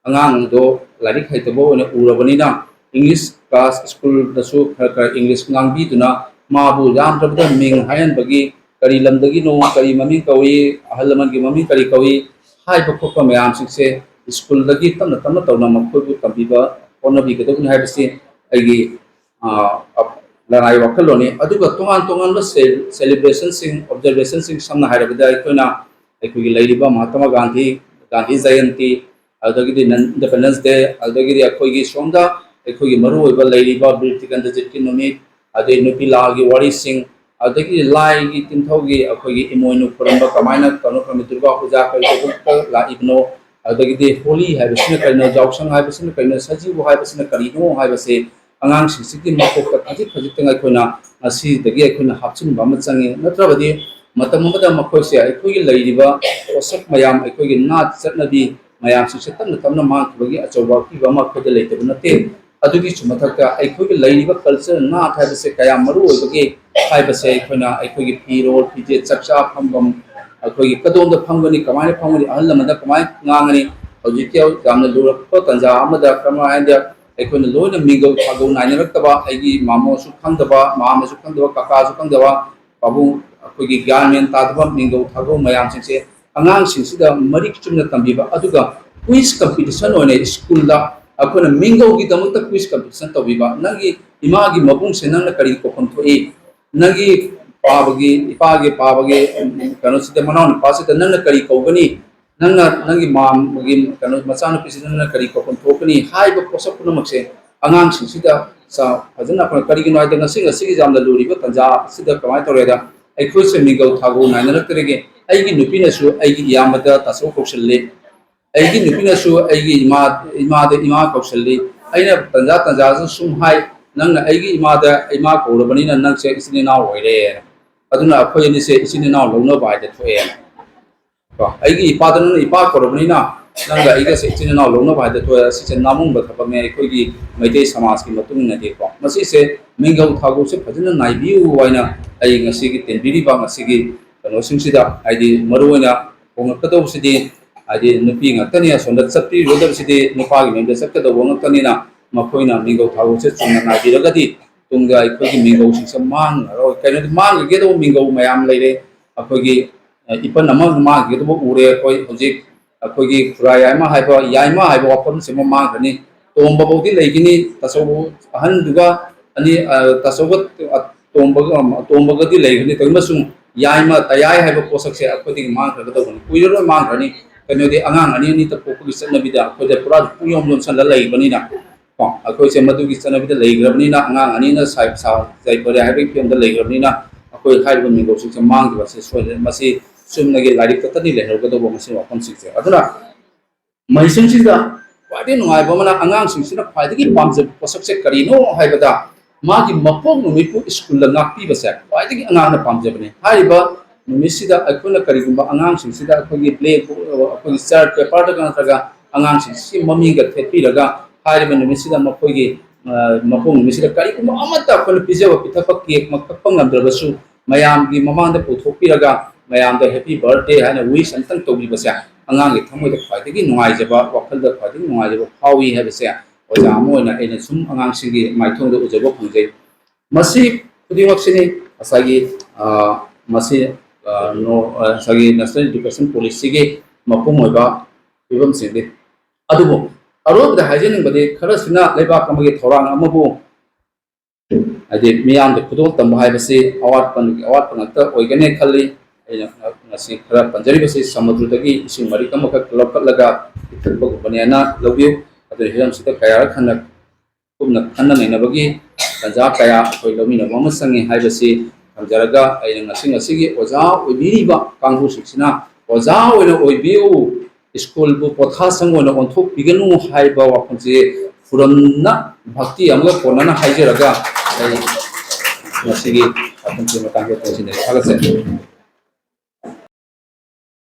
ꯑꯉꯥꯡꯗꯣ ꯂꯥꯏꯔꯤꯛ ꯍꯩꯇꯕ ꯑꯣꯏꯅ ꯎꯔꯕꯅꯤꯅ English class ꯁ꯭ꯀꯨꯜꯗꯁꯨ ꯈꯔ ꯈꯔ English ꯉꯥꯡꯕꯤꯗꯨꯅ ꯃꯥꯕꯨ ꯌꯥꯝꯗ꯭ꯔꯕꯗ ꯃꯤꯡ ꯍꯥꯏꯍꯟꯕꯒꯤ, ꯀꯔꯤ ꯂꯝꯗꯒꯤꯅꯣ, ꯀꯔꯤ ꯃꯃꯤꯡ ꯀꯧꯏ, ꯑꯍꯜ ꯂꯃꯟꯒꯤ ꯃꯃꯤꯡ ꯀꯔꯤ ꯀꯧꯏ ꯍꯥꯏꯕ ꯈꯣꯠꯄ ꯃꯌꯥꯝꯁꯤꯡꯁꯦ ꯁ꯭ꯀꯨꯜꯗꯒꯤ ꯇꯞꯅ ꯇꯞꯅ ꯇꯧꯅ ꯃꯈꯣꯏꯕꯨ ꯇꯝꯕꯤꯕ ꯍꯣꯠꯅꯕꯤꯒꯗꯕꯅꯤ ꯍꯥꯏꯕꯁꯤ ꯑꯩꯒꯤ ꯂꯅꯥꯏ ꯋꯥꯈꯜꯂꯣꯟꯅꯤ꯫ ꯑꯗꯨꯒ ꯇꯣꯉꯥꯟ ꯇꯣꯉꯥꯟꯕ ꯁꯦꯂꯦꯕ꯭ꯔꯦꯁꯟꯁꯤꯡ, ꯑꯣꯕꯖꯔꯕꯦꯁꯟꯁꯤꯡ, ꯁꯝꯅ ꯍꯥꯏꯔꯕꯗ ꯑꯩꯈꯣꯏꯅ ꯑꯩꯈꯣꯏꯒꯤ ꯂꯩꯔꯤꯕ ꯃꯍꯥꯇꯃꯥ ꯒꯥꯟꯙꯤ, ꯒꯥꯟꯙꯤ ꯖꯌꯟꯇꯤ, ꯑꯗꯨꯗꯒꯤꯗꯤ ꯏꯟꯗꯤꯄꯦꯟꯗꯦꯟꯁ ꯗꯦ, ꯑꯗꯨꯗꯒꯤꯗꯤ ꯑꯩꯈꯣꯏꯒꯤ ꯁꯣꯝꯗ ꯑꯩꯈꯣꯏꯒꯤ ꯃꯔꯨꯑꯣꯏꯕ ꯂꯩꯔꯤꯕ ꯕꯤꯔ ꯇꯤꯀꯦꯟꯗ꯭ꯔꯖꯤꯠꯀꯤ ꯅꯨꯃꯤꯠ, ꯑꯗꯩ ꯅꯨꯄꯤ ꯂꯥꯒꯤ ꯋꯥꯔꯤꯁꯤꯡ, ꯑꯗꯒꯤ ꯂꯥꯏꯒꯤ ꯇꯤꯟꯊꯧꯒꯤ ꯑꯩꯈꯣꯏꯒꯤ ꯏꯃꯣꯏꯅꯨ ꯈꯨꯔꯨꯝꯕ ꯀꯃꯥꯏꯅ ꯇꯧꯅ ꯈꯨꯔꯨꯝꯕ, ꯗꯨꯔꯒꯥ ꯄꯨꯖꯥ ꯀꯔꯤꯗꯧꯕꯗ ꯂꯥꯛꯏꯕꯅꯣ, ꯑꯗꯒꯤꯗꯤ ꯍꯣꯂꯤ ꯍꯥꯏꯕꯁꯤꯅ ꯀꯔꯤꯅꯣ, ꯌꯥꯎꯁꯪ ꯍꯥꯏꯕꯁꯤꯅ ꯀꯔꯤꯅꯣ, ꯁꯖꯤꯕꯨ ꯍꯥꯏꯕꯁꯤꯅ ꯀꯔꯤꯅꯣ ꯍꯥꯏꯕꯁꯦ ꯑꯉꯥꯡꯁꯤꯡꯁꯤꯒꯤ ꯃꯀꯣꯛꯇ ꯈꯖꯤꯛ ꯈꯖꯤꯛꯇꯪ ꯑꯩꯈꯣꯏꯅ ꯉꯁꯤꯗꯒꯤ ꯑꯩꯈꯣꯏꯅ ꯍꯥꯞꯆꯤꯟꯕ ꯑꯃ ꯆꯪꯉꯤ꯫ ꯅꯠꯇ꯭ꯔꯕꯗꯤ ꯃꯇꯝ ꯑꯃꯗ ꯃꯈꯣꯏꯁꯦ ꯑꯩꯈꯣꯏꯒꯤ ꯂꯩꯔꯤꯕ ꯄꯣꯠꯁꯛ ꯃꯌꯥꯝ, ꯑꯩꯈꯣꯏꯒꯤ ꯅꯥꯠ ꯆꯠꯅꯕꯤ ꯃꯌꯥꯝꯁꯤꯡꯁꯦ ꯇꯞꯅ ꯇꯞꯅ ꯃꯥꯡꯈꯤꯕꯒꯤ ꯑꯆꯧꯕ ꯑꯀꯤꯕ ꯑꯃ ꯑꯩꯈꯣꯏꯗ ꯂꯩꯇꯕ ꯅꯠꯇꯦ꯫ ꯑꯗꯨꯒꯤꯁꯨ ꯃꯊꯛꯇ ꯑꯩꯈꯣꯏꯒꯤ ꯂꯩꯔꯤꯕ ꯀꯜꯆꯔ, ꯅꯥꯠ ꯍꯥꯏꯕꯁꯦ ꯀꯌꯥꯝ ꯃꯔꯨ ꯑꯣꯏꯕꯒꯦ ꯍꯥꯏꯕꯁꯦ ꯑꯩꯈꯣꯏꯅ ꯑꯩꯈꯣꯏꯒꯤ ꯐꯤꯔꯣꯜ, ꯐꯤꯖꯦꯠ, ꯆꯥꯛꯆꯥ ꯐꯝꯐꯝ, ꯑꯩꯈꯣꯏꯒꯤ ꯀꯗꯣꯝꯗ ꯐꯝꯒꯅꯤ, ꯀꯃꯥꯏꯅ ꯐꯝꯒꯅꯤ, ꯑꯍꯜ ꯂꯃꯟꯗ ꯀꯃꯥꯏꯅ ꯉꯥꯡꯒꯅꯤ, ꯍꯧꯖꯤꯛꯀꯤ ꯌꯥꯝꯅ ꯂꯨꯔꯛꯄ ꯇꯥꯟꯖꯥ ꯑꯃꯗ ꯀꯔꯝꯍꯥꯏꯅ ꯑꯩꯈꯣꯏꯅ ꯂꯣꯏꯅ ꯃꯤꯡꯒꯧ ꯊꯥꯒꯧ ꯅꯥꯏꯅꯔꯛꯇꯕ, ꯑꯩꯒꯤ ꯃꯥꯃꯣꯁꯨ ꯈꯪꯗꯕ, ꯃꯥꯝꯃꯁꯨ ꯈꯪꯗꯕ, ꯀꯀꯥꯁꯨ ꯈꯪꯗꯕ, ꯄꯥꯕꯨꯡ ꯑꯩꯈꯣꯏꯒꯤ ꯒ꯭ꯌꯥꯟ ꯃꯦꯟ ꯇꯥꯗꯕ ꯃꯤꯡꯒꯧ ꯊꯥꯒꯧ ꯃꯌꯥꯝꯁꯤꯡꯁꯦ ꯑꯉꯥꯡꯁꯤꯡꯁꯤꯗ ꯃꯔꯤꯛ ꯆꯨꯝꯅ ꯇꯝꯕꯤꯕ, ꯑꯗꯨꯒ ꯀ꯭ꯋꯤꯖ ꯀꯝꯄꯤꯇꯤꯁꯟ ꯑꯣꯏꯅ ꯁ꯭ꯀꯨꯜꯗ ꯑꯩꯈꯣꯏꯅ ꯃꯤꯡꯒꯧꯒꯤꯗꯃꯛꯇ ꯀ꯭ꯋꯤꯖ ꯀꯝꯄꯤꯇꯤꯁꯟ ꯇꯧꯕꯤꯕ꯫ ꯅꯪꯒꯤ ꯏꯃꯥꯒꯤ ꯃꯕꯨꯡꯁꯦ ꯅꯪꯅ ꯀꯔꯤ ꯀꯧꯐꯝ ꯊꯣꯛꯏ? ꯅꯪꯒꯤ ꯄꯥꯕꯒꯤ, ꯏꯄꯥꯒꯤ ꯄꯥꯕꯒꯤ, ꯎꯝ, ꯀꯩꯅꯣꯁꯤꯗ, ꯃꯅꯥꯎ ꯅꯨꯄꯥꯁꯤꯗ ꯅꯪꯅ ꯀꯔꯤ ꯀꯧꯒꯅꯤ? ꯅꯪꯅ ꯅꯪꯒꯤ ꯃꯥꯝꯒꯤ ꯀꯩꯅꯣ ꯃꯆꯥꯅꯨꯄꯤꯁꯤꯗ ꯅꯪꯅ ꯀꯔꯤ ꯀꯧꯐꯝ ꯊꯣꯛꯀꯅꯤ? ꯍꯥꯏꯕ ꯄꯣꯠꯁꯛ ꯄꯨꯝꯅꯃꯛꯁꯦ ꯑꯉꯥꯡꯁꯤꯡꯁꯤꯗ ꯆꯥ-, ꯐꯖꯅ ꯑꯩꯈꯣꯏꯅ, ꯀꯔꯤꯒꯤꯅꯣ ꯍꯥꯏꯗ ꯉꯁꯤ, ꯉꯁꯤꯒꯤ ꯌꯥꯝꯅ ꯂꯨꯔꯤꯕ ꯇꯥꯟꯖꯥ ꯑꯁꯤꯗ ꯀꯃꯥꯏꯅ ꯇꯧꯔꯦꯗ ꯑꯩꯈꯣꯏꯁꯦ ꯃꯤꯡꯒꯧ ꯊꯥꯒꯧ ꯅꯥꯏꯅꯔꯛꯇ꯭ꯔꯒꯦ? ꯑꯩꯒꯤ ꯅꯨꯄꯤꯅꯁꯨ ꯑꯩꯒꯤ ꯏꯌꯥꯝꯕꯗ ꯇꯥꯆꯧ ꯀꯧꯁꯜꯂꯤ, ꯑꯩꯒꯤ ꯅꯨꯄꯤꯅꯁꯨ ꯑꯩꯒꯤ ꯏꯃꯥ, ꯏꯃꯥꯗ ꯏꯃꯥ ꯀꯧꯁꯜꯂꯤ꯫ ꯑꯩꯅ ꯇꯟꯖꯥ ꯇꯟꯖꯥꯗ ꯁꯨꯝ ꯍꯥꯏ, "ꯅꯪꯅ ꯑꯩꯒꯤ ꯏꯃꯥꯗ ꯏꯃꯥ ꯀꯧꯔꯕꯅꯤꯅ ꯅꯪꯁꯦ ꯏꯆꯤꯟ ꯏꯅꯥꯎ ꯑꯣꯏꯔꯦ꯫ ꯑꯗꯨꯅ ꯑꯩꯈꯣꯏ ꯑꯅꯤꯁꯦ ꯏꯆꯤꯟ ꯏꯅꯥꯎ ꯂꯧꯅꯕ ꯍꯥꯏꯗ ꯊꯣꯛꯑꯦ"꯫ ꯀꯣ, ꯑꯩꯒꯤ ꯏꯄꯥꯗ ꯅꯪꯅ ꯏꯄꯥ ꯀꯧꯔꯕꯅꯤꯅ ꯅꯪꯒ ꯑꯩꯒꯁꯦ ꯏꯆꯤꯟ ꯏꯅꯥꯎ ꯂꯧꯅꯕ ꯍꯥꯏꯗ ꯊꯣꯛꯑꯦ꯫ ꯑꯁꯤꯁꯦ ꯅꯥꯃꯨꯡꯕ ꯊꯕꯛꯅꯦ ꯑꯩꯈꯣꯏꯒꯤ ꯃꯩꯇꯩ ꯁꯃꯥꯖꯀꯤ ꯃꯇꯨꯡ ꯏꯟꯅꯗꯤꯀꯣ꯫ ꯃꯁꯤꯁꯦ ꯃꯤꯡꯒꯧ ꯊꯥꯒꯧꯁꯦ ꯐꯖꯅ ꯅꯥꯏꯕꯤꯌꯨ ꯍꯥꯏꯅ ꯑꯩ ꯉꯁꯤꯒꯤ ꯇꯦꯟꯕꯤꯔꯤꯕ ꯉꯁꯤꯒꯤ ꯀꯩꯅꯣꯁꯤꯡꯁꯤꯗ, ꯍꯥꯏꯗꯤ ꯃꯔꯨꯑꯣꯏꯅ ꯍꯣꯡꯂꯛꯀꯗꯧꯕꯁꯤꯗꯤ, ꯍꯥꯏꯗꯤ ꯅꯨꯄꯤ ꯉꯥꯛꯇꯅꯤ, ꯑꯁꯣꯝꯗ ꯆꯠꯄꯤꯒꯗꯕꯁꯤꯗꯤ ꯅꯨꯄꯥꯒꯤ ꯃꯌꯨꯝꯗ ꯆꯠꯀꯗꯧꯕ ꯉꯥꯛꯇꯅꯤꯅ ꯃꯈꯣꯏꯅ ꯃꯤꯡꯒꯧ ꯊꯥꯒꯧꯁꯦ ꯆꯨꯝꯅ ꯅꯥꯏꯕꯤꯔꯒꯗꯤ ꯇꯨꯡꯗ ꯑꯩꯈꯣꯏꯒꯤ ꯃꯤꯡꯒꯧꯁꯤꯡꯁꯦ ꯃꯥꯡꯉꯔꯣꯏ꯫ ꯀꯩꯅꯣꯗꯤ ꯃꯥꯡꯒꯗꯧꯕ ꯃꯤꯡꯒꯧ ꯃꯌꯥꯝ ꯂꯩꯔꯦ꯫ ꯑꯩꯈꯣꯏꯒꯤ, ꯑ, ꯏꯄꯟ ꯑꯃ ꯃꯥꯡꯒꯗꯕ ꯎꯔꯦ꯫ ꯑꯩꯈꯣꯏ ꯍꯧꯖꯤꯛ ꯑꯩꯈꯣꯏꯒꯤ ꯈꯨꯔꯥ ꯌꯥꯏꯃ ꯍꯥꯏꯕ, ꯌꯥꯏꯃ ꯍꯥꯏꯕ ꯋꯥꯐꯝꯁꯤꯃ ꯃꯥꯡꯈ꯭ꯔꯅꯤ꯫ ꯇꯣꯝꯕ ꯐꯥꯎꯗꯤ ꯂꯩꯒꯅꯤ, ꯇꯥꯆꯧꯕ ꯑꯍꯟꯗꯨꯒ ꯑꯅꯤ, ꯑ, ꯇꯥꯆꯧꯕ ꯑꯇꯣꯝꯕꯒ, ꯑꯇꯣꯝꯕꯒꯗꯤ ꯂꯩꯒꯅꯤ꯫ ꯇꯧꯏꯃꯁꯨꯡ ꯌꯥꯏꯃ ꯇꯌꯥꯏ ꯍꯥꯏꯕ ꯄꯣꯠꯁꯛꯁꯦ ꯑꯩꯈꯣꯏꯗꯒꯤ ꯃꯥꯡꯈ꯭ꯔꯒꯗꯧꯕꯅꯤ, ꯀꯨꯏꯔꯔꯣꯏ ꯃꯥꯡꯈ꯭ꯔꯅꯤ꯫ ꯀꯩꯅꯣꯗꯤ ꯑꯉꯥꯡ ꯑꯅꯤ ꯑꯅꯤꯇ ꯄꯣꯛꯄꯒꯤ ꯆꯠꯅꯕꯤꯗ ꯑꯩꯈꯣꯏꯗ ꯄꯨꯔꯥ ꯄꯨꯡꯌꯣꯝ ꯌꯣꯝꯁꯜꯂ ꯂꯩꯕꯅꯤꯅ, ꯀꯣ, ꯑꯩꯈꯣꯏꯁꯦ ꯃꯗꯨꯒꯤ ꯆꯠꯅꯕꯤꯗ ꯂꯩꯈ꯭ꯔꯕꯅꯤꯅ, ꯑꯉꯥꯡ ꯑꯅꯤꯅ ꯁꯥꯏ-, ꯁꯥ-, ꯌꯥꯏꯐꯔꯦ ꯍꯥꯏꯕꯒꯤ ꯐꯤꯕꯝꯗ ꯂꯩꯈ꯭ꯔꯕꯅꯤꯅ, ꯑꯩꯈꯣꯏ ꯍꯥꯏꯔꯤꯕ ꯃꯤꯡꯒꯧꯁꯤꯡꯁꯦ ꯃꯥꯡꯈꯤꯕꯁꯦ ꯁꯣꯏꯗ꯭ꯔꯦ꯫ ꯃꯁꯤ ꯆꯨꯝꯅꯒꯤ ꯂꯥꯏꯔꯤꯛ ꯈꯛꯇꯗꯤ ꯂꯩꯍꯧꯒꯗꯧꯕ ꯃꯁꯤ ꯋꯥꯐꯝꯁꯤꯡꯁꯦ꯫ ꯑꯗꯨꯅ ꯃꯍꯩꯁꯪꯁꯤꯗ ꯈ꯭ꯋꯥꯏꯗꯒꯤ ꯅꯨꯡꯉꯥꯏꯕ ꯑꯃꯅ, ꯑꯉꯥꯡꯁꯤꯡꯁꯤꯅ ꯈ꯭ꯋꯥꯏꯗꯒꯤ ꯄꯥꯝꯖꯕ ꯄꯣꯠꯁꯛꯁꯦ ꯀꯔꯤꯅꯣ ꯍꯥꯏꯕꯗ, ꯃꯥꯒꯤ ꯃꯄꯣꯛ ꯅꯨꯃꯤꯠꯄꯨ ꯁ꯭ꯀꯨꯜꯗ ꯉꯥꯛꯄꯤꯕꯁꯦ ꯈ꯭ꯋꯥꯏꯗꯒꯤ ꯑꯉꯥꯡꯅ ꯄꯥꯝꯖꯕꯅꯤ꯫ ꯍꯥꯏꯔꯤꯕ ꯅꯨꯃꯤꯠꯁꯤꯗ ꯑꯩꯈꯣꯏꯅ ꯀꯔꯤꯒꯨꯝꯕ ꯑꯉꯥꯡꯁꯤꯡꯁꯤꯗ ꯑꯩꯈꯣꯏꯒꯤ ꯕ꯭ꯂꯦꯛ, ꯑꯩꯈꯣꯏꯒꯤ ꯆꯥꯔꯠ ꯄꯦꯄꯔꯗꯒ ꯅꯠꯇ꯭ꯔꯒ ꯑꯉꯥꯡꯁꯤꯡꯁꯤꯒꯤ ꯃꯃꯤꯡꯒ ꯊꯦꯠꯄꯤꯔꯒ, ꯍꯥꯏꯔꯤꯕ ꯅꯨꯃꯤꯠꯁꯤꯗ ꯃꯈꯣꯏꯒꯤ, ꯑ, ꯃꯄꯣꯛ ꯅꯨꯃꯤꯠꯁꯤꯗ ꯀꯔꯤꯒꯨꯝꯕ ꯑꯃꯠꯇ ꯑꯩꯈꯣꯏꯅ ꯄꯤꯖꯕ ꯄꯤꯊꯛꯄ, ꯀꯦꯛ ꯑꯃ ꯀꯛꯄ ꯉꯝꯗ꯭ꯔꯕꯁꯨ, ꯃꯌꯥꯝꯒꯤ ꯃꯃꯥꯡꯗ ꯄꯨꯊꯣꯛꯄꯤꯔꯒ ꯃꯌꯥꯝꯗ happy birthday ꯍꯥꯏꯅ wish ꯑꯝꯇꯪ ꯇꯧꯕꯤꯕꯁꯦ ꯑꯉꯥꯡꯒꯤ ꯊꯃꯣꯏꯗ ꯈ꯭ꯋꯥꯏꯗꯒꯤ ꯅꯨꯡꯉꯥꯏꯖꯕ, ꯋꯥꯈꯜꯗ ꯈ꯭ꯋꯥꯏꯗꯒꯤ ꯅꯨꯡꯉꯥꯏꯖꯕ ꯐꯥꯎꯏ ꯍꯥꯏꯕꯁꯦ ꯑꯣꯖꯥ ꯑꯃ ꯑꯣꯏꯅ ꯑꯩꯅ ꯁꯨꯝ ꯑꯉꯥꯡꯁꯤꯡꯒꯤ ꯃꯥꯏꯊꯣꯡꯗ ꯎꯖꯕ ꯐꯪꯖꯩ꯫ ꯃꯁꯤ ꯈꯨꯗꯤꯡꯃꯛꯁꯤꯅꯤ ꯉꯁꯥꯏꯒꯤ, ꯑ, ꯃꯁꯤ, ꯑ, ꯅꯣ-, ꯑ, ꯉꯁꯥꯏꯒꯤ National Education Policyꯒꯤ ꯃꯄꯨꯡ ꯑꯣꯏꯕ ꯐꯤꯕꯝꯁꯤꯡꯅꯤ꯫ ꯑꯗꯨꯕꯨ ꯑꯔꯣꯏꯕꯗ ꯍꯥꯏꯖꯅꯤꯡꯕꯗꯤ, ꯈꯔꯁꯤꯅ ꯂꯩꯕꯥꯛ ꯑꯃꯒꯤ ꯊꯧꯔꯥꯡ ꯑꯃꯕꯨ, ꯍꯥꯏꯗꯤ, ꯃꯤꯌꯥꯝꯗ ꯈꯨꯗꯣꯜ ꯇꯝꯕ ꯍꯥꯏꯕꯁꯤ ꯑꯋꯥꯠꯄꯒꯤ ꯑꯋꯥꯠꯄ ꯉꯥꯛꯇ ꯑꯣꯏꯒꯅꯤ ꯈꯜꯂꯤ꯫ ꯑꯩꯅ ꯉꯁꯤ ꯈꯔ ꯄꯟꯖꯔꯤꯕꯁꯤ ꯁꯃꯨꯗ꯭ꯔꯗꯒꯤ ꯏꯁꯤꯡ ꯃꯔꯤꯛ ꯑꯃꯈꯛ ꯂꯧꯈꯠꯂꯒ ꯄꯤꯊꯛꯄꯒꯨꯝꯕꯅꯦꯅ ꯂꯧꯕꯤꯌꯨ꯫ ꯑꯗꯨꯅ ꯍꯤꯔꯝꯁꯤꯗ ꯀꯌꯥꯔꯛ ꯍꯟꯅ ꯀꯨꯞꯅ ꯈꯟꯅ ꯅꯩꯅꯕꯒꯤ ꯇꯥꯟꯖꯥ ꯀꯌꯥ ꯑꯩꯈꯣꯏ ꯂꯧꯃꯤꯟꯅꯕ ꯑꯃ ꯆꯪꯉꯤ ꯍꯥꯏꯕꯁꯤ ꯊꯝꯖꯔꯒ, ꯑꯩꯅ ꯉꯁꯤ, ꯉꯁꯤꯒꯤ ꯑꯣꯖꯥ ꯑꯣꯏꯕꯤꯔꯤꯕ ꯀꯥꯡꯕꯨꯁꯤꯡꯁꯤꯅ ꯑꯣꯖꯥ ꯑꯣꯏꯅ ꯑꯣꯏꯕꯤꯌꯨ, ꯁ꯭ꯀꯨꯜꯕꯨ ꯄꯣꯊꯥꯁꯪ ꯑꯣꯏꯅ ꯑꯣꯟꯊꯣꯛꯄꯤꯒꯅꯨ ꯍꯥꯏꯕ ꯋꯥꯐꯝꯁꯤ ꯈꯨꯔꯝꯅ, ꯚꯛꯇꯤ ꯑꯃꯒ ꯀꯣꯟꯅꯅ ꯍꯥꯏꯖꯔꯒ, ꯑꯩ ꯉꯁꯤꯒꯤ ꯋꯥꯐꯝꯁꯤ ꯃꯇꯥꯡꯗ ꯇꯦꯟꯁꯤꯟꯖꯔꯤ꯫ ꯊꯥꯒꯠꯆꯔꯤ꯫